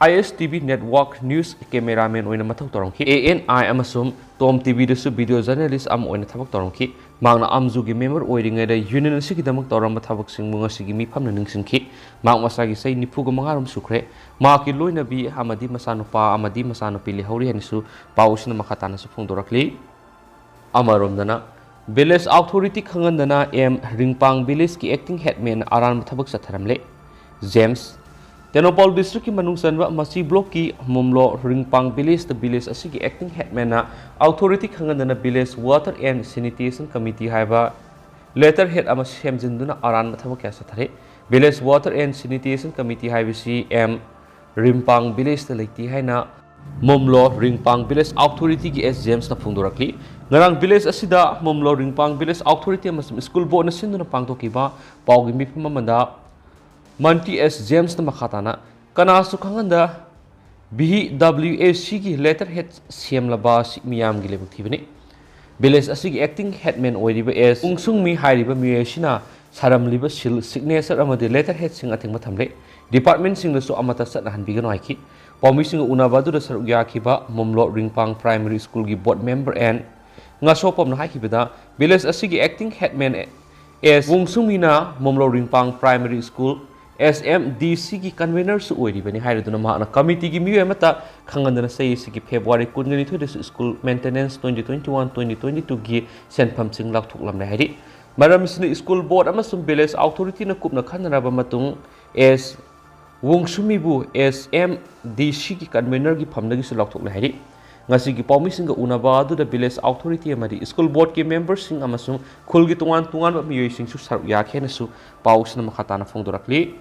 I S T V Network News cameraman ꯑꯣꯏꯅ ꯃꯊꯧ ꯇꯧꯔꯝꯈꯤ꯫ A N I ꯑꯃꯁꯨꯡ ꯇꯣꯝ ꯇꯤ ꯚꯤꯗꯁꯨ video journalist ꯑꯃ ꯑꯣꯏꯅ ꯊꯕꯛ ꯇꯧꯔꯝꯈꯤ꯫ ꯃꯍꯥꯛꯅ ꯑꯥꯝꯖꯨꯒꯤ ꯃꯦꯝꯕꯔ ꯑꯣꯏꯔꯤꯉꯩꯗ ꯌꯨꯅꯤꯌꯟ ꯑꯁꯤꯒꯤꯗꯃꯛ ꯇꯧꯔꯝꯕ ꯊꯕꯛꯁꯤꯡꯕꯨ ꯉꯁꯤꯒꯤ ꯃꯤꯐꯝꯅ ꯅꯤꯡꯁꯤꯡꯈꯤ꯫ ꯃꯍꯥꯛ ꯃꯁꯥꯒꯤ ꯆꯍꯤ ꯅꯤꯐꯨꯒ ꯃꯉꯥꯔꯣꯝ ꯁꯨꯈ꯭ꯔꯦ꯫ ꯃꯍꯥꯛꯀꯤ ꯂꯣꯏꯅꯕꯤ ꯑꯃꯗꯤ ꯃꯆꯥꯅꯨꯄꯥ ꯑꯃꯗꯤ ꯃꯆꯥꯅꯨꯄꯤ ꯂꯩꯍꯧꯔꯤ ꯍꯥꯏꯅꯁꯨ ꯄꯥꯎ ꯑꯁꯤꯅ ꯃꯈꯥ ꯇꯥꯅꯁꯨ ꯐꯣꯡꯗꯣꯔꯛꯂꯤ꯫ ꯑꯃꯔꯣꯝꯗꯅ village authority ꯈꯪꯍꯟꯗꯅ ꯑꯦꯝ ꯔꯤꯡꯄꯥꯡ villageꯀꯤ acting headman ꯑꯔꯥꯟꯕ ꯊꯕꯛ ꯆꯠꯊꯔꯝꯂꯦ꯫ ꯖꯦꯝꯁ, ꯇꯦꯡꯅꯧꯄꯥꯜ districtꯀꯤ ꯃꯅꯨꯡ ꯆꯟꯕ ꯃꯆꯤ blockꯀꯤ ꯃꯨꯝꯂꯣ ꯔꯤꯡꯄꯥꯡ villageꯇ village ꯑꯁꯤꯒꯤ acting headmanꯅ authority ꯈꯪꯍꯟꯗꯅ village water and sanitation committee ꯍꯥꯏꯕ letterhead ꯑꯃ ꯁꯦꯝꯖꯤꯟꯗꯨꯅ ꯑꯔꯥꯟꯕ ꯊꯕꯛ ꯀꯌꯥ ꯆꯠꯊꯔꯦ꯫ Village water and sanitation committee ꯍꯥꯏꯕꯁꯤ ꯑꯦꯝ ꯔꯤꯡꯄꯥꯡ villageꯇ ꯂꯩꯇꯦ ꯍꯥꯏꯅ ꯃꯣꯝꯂꯣ ꯔꯤꯡꯄꯥꯡ ꯚꯤꯂꯦꯖ ꯑꯣꯊꯣꯔꯤꯇꯤꯒꯤ ꯑꯦꯁ ꯖꯦꯝꯁꯅ ꯐꯣꯡꯗꯣꯔꯛꯂꯤ꯫ ꯉꯔꯥꯡ ꯚꯤꯂꯦꯖ ꯑꯁꯤꯗ ꯃꯣꯝꯂꯣ ꯔꯤꯡꯄꯥꯡ ꯚꯤꯂꯦꯖ ꯑꯣꯊꯣꯔꯤꯇꯤ ꯑꯃꯁꯨꯡ ꯁ꯭ꯀꯨꯜ ꯕꯣꯔꯗꯅ ꯁꯤꯟꯗꯨꯅ ꯄꯥꯡꯊꯣꯛꯈꯤꯕ ꯄꯥꯎꯒꯤ ꯃꯤꯐꯝ ꯑꯃꯗ ꯃꯟꯇꯤ ꯑꯦꯁ ꯖꯦꯝꯁꯅ ꯃꯈꯥ ꯇꯥꯅ, ꯀꯅꯥꯁꯨ ꯈꯪꯍꯟꯗ ꯚꯤ ꯗꯕ꯭ꯂꯤꯎ ꯑꯦ ꯁꯤꯒꯤ ꯂꯦꯇꯔ ꯍꯦꯗ ꯁꯦꯝꯂꯕ ꯑꯁꯤ ꯃꯤꯌꯥꯝꯒꯤ ꯂꯥꯏꯕꯛ ꯊꯤꯕꯅꯤ꯫ ꯚꯤꯂꯦꯖ ꯑꯁꯤꯒꯤ ꯑꯦꯛꯇꯤꯡ ꯍꯦꯗꯃꯦꯟ ꯑꯣꯏꯔꯤꯕ ꯑꯦꯁ ꯎꯡꯁꯨꯡꯃꯤ ꯍꯥꯏꯔꯤꯕ ꯃꯤꯑꯣꯏ ꯑꯁꯤꯅ ꯁꯥꯔꯝꯂꯤꯕ ꯁꯤꯜ, ꯁꯤꯒꯅꯦꯆꯔ ꯑꯃꯗꯤ ꯂꯦꯇꯔ ꯍꯦꯗꯁꯤꯡ ꯑꯊꯤꯡꯕ ꯊꯝꯂꯦ꯫ ꯗꯤꯄꯥꯔꯠꯃꯦꯟꯁꯤꯡꯗꯁꯨ ꯑꯃꯠꯇ ꯆꯠꯅꯍꯟꯕꯤꯒꯅꯨ ꯍꯥꯏꯈꯤ꯫ ꯄꯥꯎꯃꯤꯁꯤꯡꯒ ꯎꯅꯕ ꯑꯗꯨꯗ ꯁꯔꯨꯛ ꯌꯥꯈꯤꯕ ꯃꯣꯝꯂꯣ ꯔꯤꯡꯄꯥꯡ ꯄ꯭ꯔꯥꯏꯃꯔꯤ ꯁ꯭ꯀꯨꯜꯒꯤ ꯕꯣꯔꯗ ꯃꯦꯝꯕꯔ ꯑꯦꯟ ꯉꯥꯁꯣꯄꯝꯅ ꯍꯥꯏꯈꯤꯕꯗ, ꯚꯤꯂꯦꯖ ꯑꯁꯤꯒꯤ ꯑꯦꯛꯇꯤꯡ ꯍꯦꯗꯃꯦꯟ ꯑꯦꯁ ꯋꯨꯡꯁꯨꯡꯃꯤꯅ ꯃꯣꯝꯂꯣ ꯔꯤꯡꯄꯥꯡ ꯄ꯭ꯔꯥꯏꯃꯔꯤ ꯁ꯭ꯀꯨꯜ, ꯑꯦꯁ ꯑꯦꯝ ꯗꯤ ꯁꯤꯒꯤ ꯀꯟꯚꯦꯅꯔꯁꯨ ꯑꯣꯏꯔꯤꯕꯅꯤ ꯍꯥꯏꯔꯗꯨꯅ ꯃꯍꯥꯛꯅ ꯀꯃꯤꯇꯤꯒꯤ ꯃꯤꯑꯣꯏ ꯑꯃꯠꯇ ꯈꯪꯍꯟꯗꯅ ꯆꯍꯤ ꯑꯁꯤꯒꯤ ꯐꯦꯕ꯭ꯔꯨꯋꯥꯔꯤ ꯀꯨꯟꯒ ꯅꯤꯊꯣꯏꯗꯁꯨ school maintenance twenty twenty one, twenty twenty ꯇꯨꯒꯤ ꯁꯦꯟꯐꯝꯁꯤꯡ ꯂꯧꯊꯣꯛꯂꯝꯂꯦ ꯍꯥꯏꯔꯤ꯫ ꯃꯔꯝ ꯑꯁꯤꯅ ꯁ꯭ꯀꯨꯜ ꯕꯣꯔꯗ ꯑꯃꯁꯨꯡ ꯚꯤꯂꯦꯖ ꯑꯣꯊꯣꯔꯤꯇꯤꯅ ꯀꯨꯞꯅ ꯈꯟꯅꯔꯕ ꯃꯇꯨꯡ ꯑꯦꯁ ꯋꯨꯡꯁꯨꯃꯤꯕꯨ ꯑꯦꯁ ꯑꯦꯝ ꯗꯤ ꯁꯤꯒꯤ ꯀꯟꯚꯦꯅꯔꯒꯤ ꯐꯝꯗꯒꯤꯁꯨ ꯂꯧꯊꯣꯛꯂꯦ ꯍꯥꯏꯔꯤ꯫ ꯉꯁꯤꯒꯤ ꯄꯥꯎꯃꯤꯁꯤꯡꯒ ꯎꯅꯕ ꯑꯗꯨꯗ ꯚꯤꯂꯦꯖ ꯑꯣꯊꯣꯔꯤꯇꯤ ꯑꯃꯗꯤ ꯁ꯭ꯀꯨꯜ ꯕꯣꯔꯗꯀꯤ ꯃꯦꯝꯕꯔꯁꯤꯡ ꯑꯃꯁꯨꯡ ꯈꯨꯜꯒꯤ ꯇꯣꯉꯥꯟ ꯇꯣꯉꯥꯟꯕ ꯃꯤꯑꯣꯏꯁꯤꯡꯁꯨ ꯁꯔꯨꯛ ꯌꯥꯈꯤ ꯍꯥꯏꯅꯁꯨ ꯄꯥꯎꯁꯤꯅ ꯃꯈꯥ ꯇꯥꯅ ꯐꯣꯡꯗꯣꯔꯛꯂꯤ꯫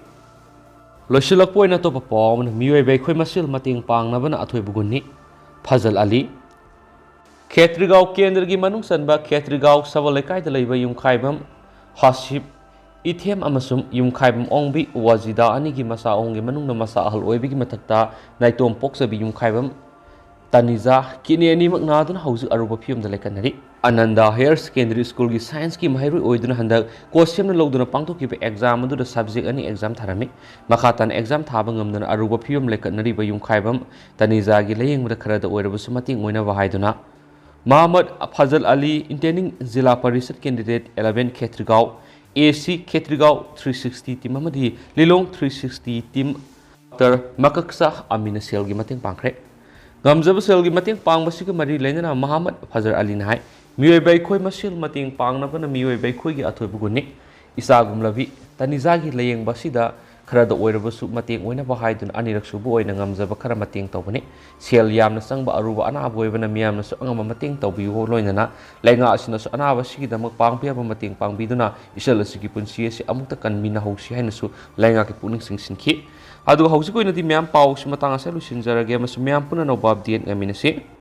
ꯂꯣꯏꯁꯤꯜꯂꯛꯄ ꯑꯣꯏꯅ ꯑꯇꯣꯞꯄ ꯄꯥꯎ ꯑꯃꯅ, ꯃꯤꯑꯣꯏꯕ ꯑꯩꯈꯣꯏ ꯃꯁꯦꯜ ꯃꯇꯦꯡ ꯄꯥꯡꯅꯕꯅ ꯑꯊꯣꯏꯕ ꯒꯨꯟꯅꯤ, ꯐꯖꯜ ꯑꯂꯤ꯫ ꯈꯦꯇ꯭ꯔꯤꯒꯥꯎ ꯀꯦꯟꯗ꯭ꯔꯒꯤ ꯃꯅꯨꯡ ꯆꯟꯕ ꯈꯦꯇ꯭ꯔꯤꯒꯥꯎ ꯁꯕꯜ ꯂꯩꯀꯥꯏꯗ ꯂꯩꯕ ꯌꯨꯝꯈꯥꯏꯕꯝ ꯍꯥꯁꯤꯞ ꯏꯊꯦꯝ ꯑꯃꯁꯨꯡ ꯌꯨꯝꯈꯥꯏꯕꯝ ꯑꯣꯡꯕꯤ ꯋꯥꯖꯤꯗꯥ ꯑꯅꯤꯒꯤ ꯃꯆꯥ ꯑꯍꯨꯝꯒꯤ ꯃꯅꯨꯡꯗ ꯃꯆꯥ ꯑꯍꯜ ꯑꯣꯏꯕꯒꯤ ꯃꯊꯛꯇ ꯅꯥꯏꯇꯣꯝ ꯄꯣꯛꯆꯕꯤ ꯌꯨꯝꯈꯥꯏꯕꯝ ꯇꯅꯤꯖꯥ, ꯀꯤꯗꯅꯤ ꯑꯅꯤꯃꯛ ꯅꯥꯗꯨꯅ ꯍꯧꯖꯤꯛ ꯑꯔꯨꯕ ꯐꯤꯕꯝꯗ ꯂꯩꯈꯠꯅꯔꯤ꯫ ꯑꯅꯟꯗ ꯍꯥꯌꯔ ꯁꯦꯀꯦꯟꯗꯔꯤ ꯁ꯭ꯀꯨꯜꯒꯤ ꯁꯥꯏꯟꯁꯀꯤ ꯃꯍꯩꯔꯣꯏ ꯑꯣꯏꯗꯨꯅ ꯍꯟꯗꯛ ꯀꯣ ꯁꯦꯝꯅ ꯂꯧꯗꯨꯅ ꯄꯥꯡꯊꯣꯛꯈꯤꯕ ꯑꯦꯛꯖꯥꯝ ꯑꯗꯨꯗ ꯁꯕꯖꯦꯛ ꯑꯅꯤ ꯑꯦꯛꯖꯥꯝ ꯊꯥꯔꯝꯃꯤ꯫ ꯃꯈꯥ ꯇꯥꯅ ꯑꯦꯛꯖꯥꯝ ꯊꯥꯕ ꯉꯝꯗꯅ ꯑꯔꯨꯕ ꯐꯤꯕꯝ ꯂꯩꯈꯠꯅꯔꯤꯕ ꯌꯨꯝꯈꯥꯏꯕꯝ ꯇꯅꯤꯖꯥꯒꯤ ꯂꯥꯌꯦꯡꯕꯗ ꯈꯔꯗ ꯑꯣꯏꯔꯕꯁꯨ ꯃꯇꯦꯡ ꯑꯣꯏꯅꯕ ꯍꯥꯏꯗꯨꯅ ꯃꯍꯃꯗ ꯐꯖꯜ ꯑꯂꯤ, ꯏꯟꯇꯔꯅꯤꯡ ꯖꯤꯂꯥ ꯄꯔꯤꯁꯠ ꯀꯦꯟꯗꯤꯗꯦꯠ ꯑꯦꯂꯚꯦꯟ ꯈꯦꯇ꯭ꯔꯤꯒꯥꯎ, ꯑꯦ ꯁꯤ ꯈꯦꯇ꯭ꯔꯤꯒꯥꯎ ꯊ꯭ꯔꯤ ꯁꯤꯛꯁꯇꯤ ꯇꯤꯝ ꯑꯃꯗꯤ ꯂꯤꯂꯣꯡ ꯊ꯭ꯔꯤ ꯁꯤꯛꯁꯇꯤ ꯇꯤꯝ, ꯗꯣꯛꯇꯔ ꯃꯀꯛꯁꯥ ꯑꯃꯤꯅ ꯁꯦꯜꯒꯤ ꯃꯇꯦꯡ ꯄꯥꯡꯈ꯭ꯔꯦ꯫ ꯉꯝꯖꯕ ꯁꯦꯜꯒꯤ ꯃꯇꯦꯡ ꯄꯥꯡꯕꯁꯤꯒ ꯃꯔꯤ ꯂꯩꯅꯅ ꯃꯍꯃꯗ ꯐꯖꯜ ꯑꯂꯤꯅ ꯍꯥꯏ, ꯃꯤꯑꯣꯏꯕ ꯑꯩꯈꯣꯏ ꯃꯁꯦꯜ ꯃꯇꯦꯡ ꯄꯥꯡꯅꯕꯅ ꯃꯤꯑꯣꯏꯕ ꯑꯩꯈꯣꯏꯒꯤ ꯑꯊꯣꯏꯕ ꯒꯨꯟꯅꯤ꯫ ꯏꯆꯥꯒꯨꯝꯂꯕꯤ ꯇꯅꯤꯖꯥꯒꯤ ꯂꯥꯌꯦꯡꯕ ꯑꯁꯤꯗ ꯈꯔꯗ ꯑꯣꯏꯔꯕꯁꯨ ꯃꯇꯦꯡ ꯑꯣꯏꯅꯕ ꯍꯥꯏꯗꯨꯅ ꯑꯅꯤꯔꯛ ꯁꯨꯕ ꯑꯣꯏꯅ ꯉꯝꯖꯕ ꯈꯔ ꯃꯇꯦꯡ ꯇꯧꯕꯅꯤ꯫ ꯁꯦꯜ ꯌꯥꯝꯅ ꯆꯪꯕ ꯑꯔꯨꯕ ꯑꯅꯥꯕ ꯑꯣꯏꯕꯅ ꯃꯤꯌꯥꯝꯅꯁꯨ ꯑꯉꯝꯕ ꯃꯇꯦꯡ ꯇꯧꯕꯤꯌꯨ, ꯂꯣꯏꯅꯅ ꯂꯩꯉꯥꯛ ꯑꯁꯤꯅꯁꯨ ꯑꯅꯥꯕ ꯑꯁꯤꯒꯤꯗꯃꯛ ꯄꯥꯡꯕ ꯌꯥꯕ ꯃꯇꯦꯡ ꯄꯥꯡꯕꯤꯗꯨꯅ ꯏꯆꯜ ꯑꯁꯤꯒꯤ ꯄꯨꯟꯁꯤ ꯑꯁꯤ ꯑꯃꯨꯛꯇ ꯀꯟꯃꯤꯟꯅꯍꯧꯁꯤ ꯍꯥꯏꯅꯁꯨ ꯂꯩꯉꯥꯛꯀꯤ ꯄꯨꯛꯅꯤꯡ ꯆꯤꯡꯁꯤꯟꯈꯤ꯫ ꯑꯗꯨꯒ ꯍꯧꯖꯤꯛ ꯑꯣꯏꯅꯗꯤ ꯃꯌꯥꯝ ꯄꯥꯎꯁꯤ ꯃꯇꯥꯡ ꯑꯁꯤꯗ ꯂꯣꯏꯁꯤꯟꯖꯔꯒꯦ ꯑꯃꯁꯨꯡ ꯃꯌꯥꯝ ꯄꯨꯟꯅ ꯑꯅꯧꯕ ꯑꯞꯗꯦꯠ ꯉꯥꯏꯃꯤꯟꯅꯁꯤ꯫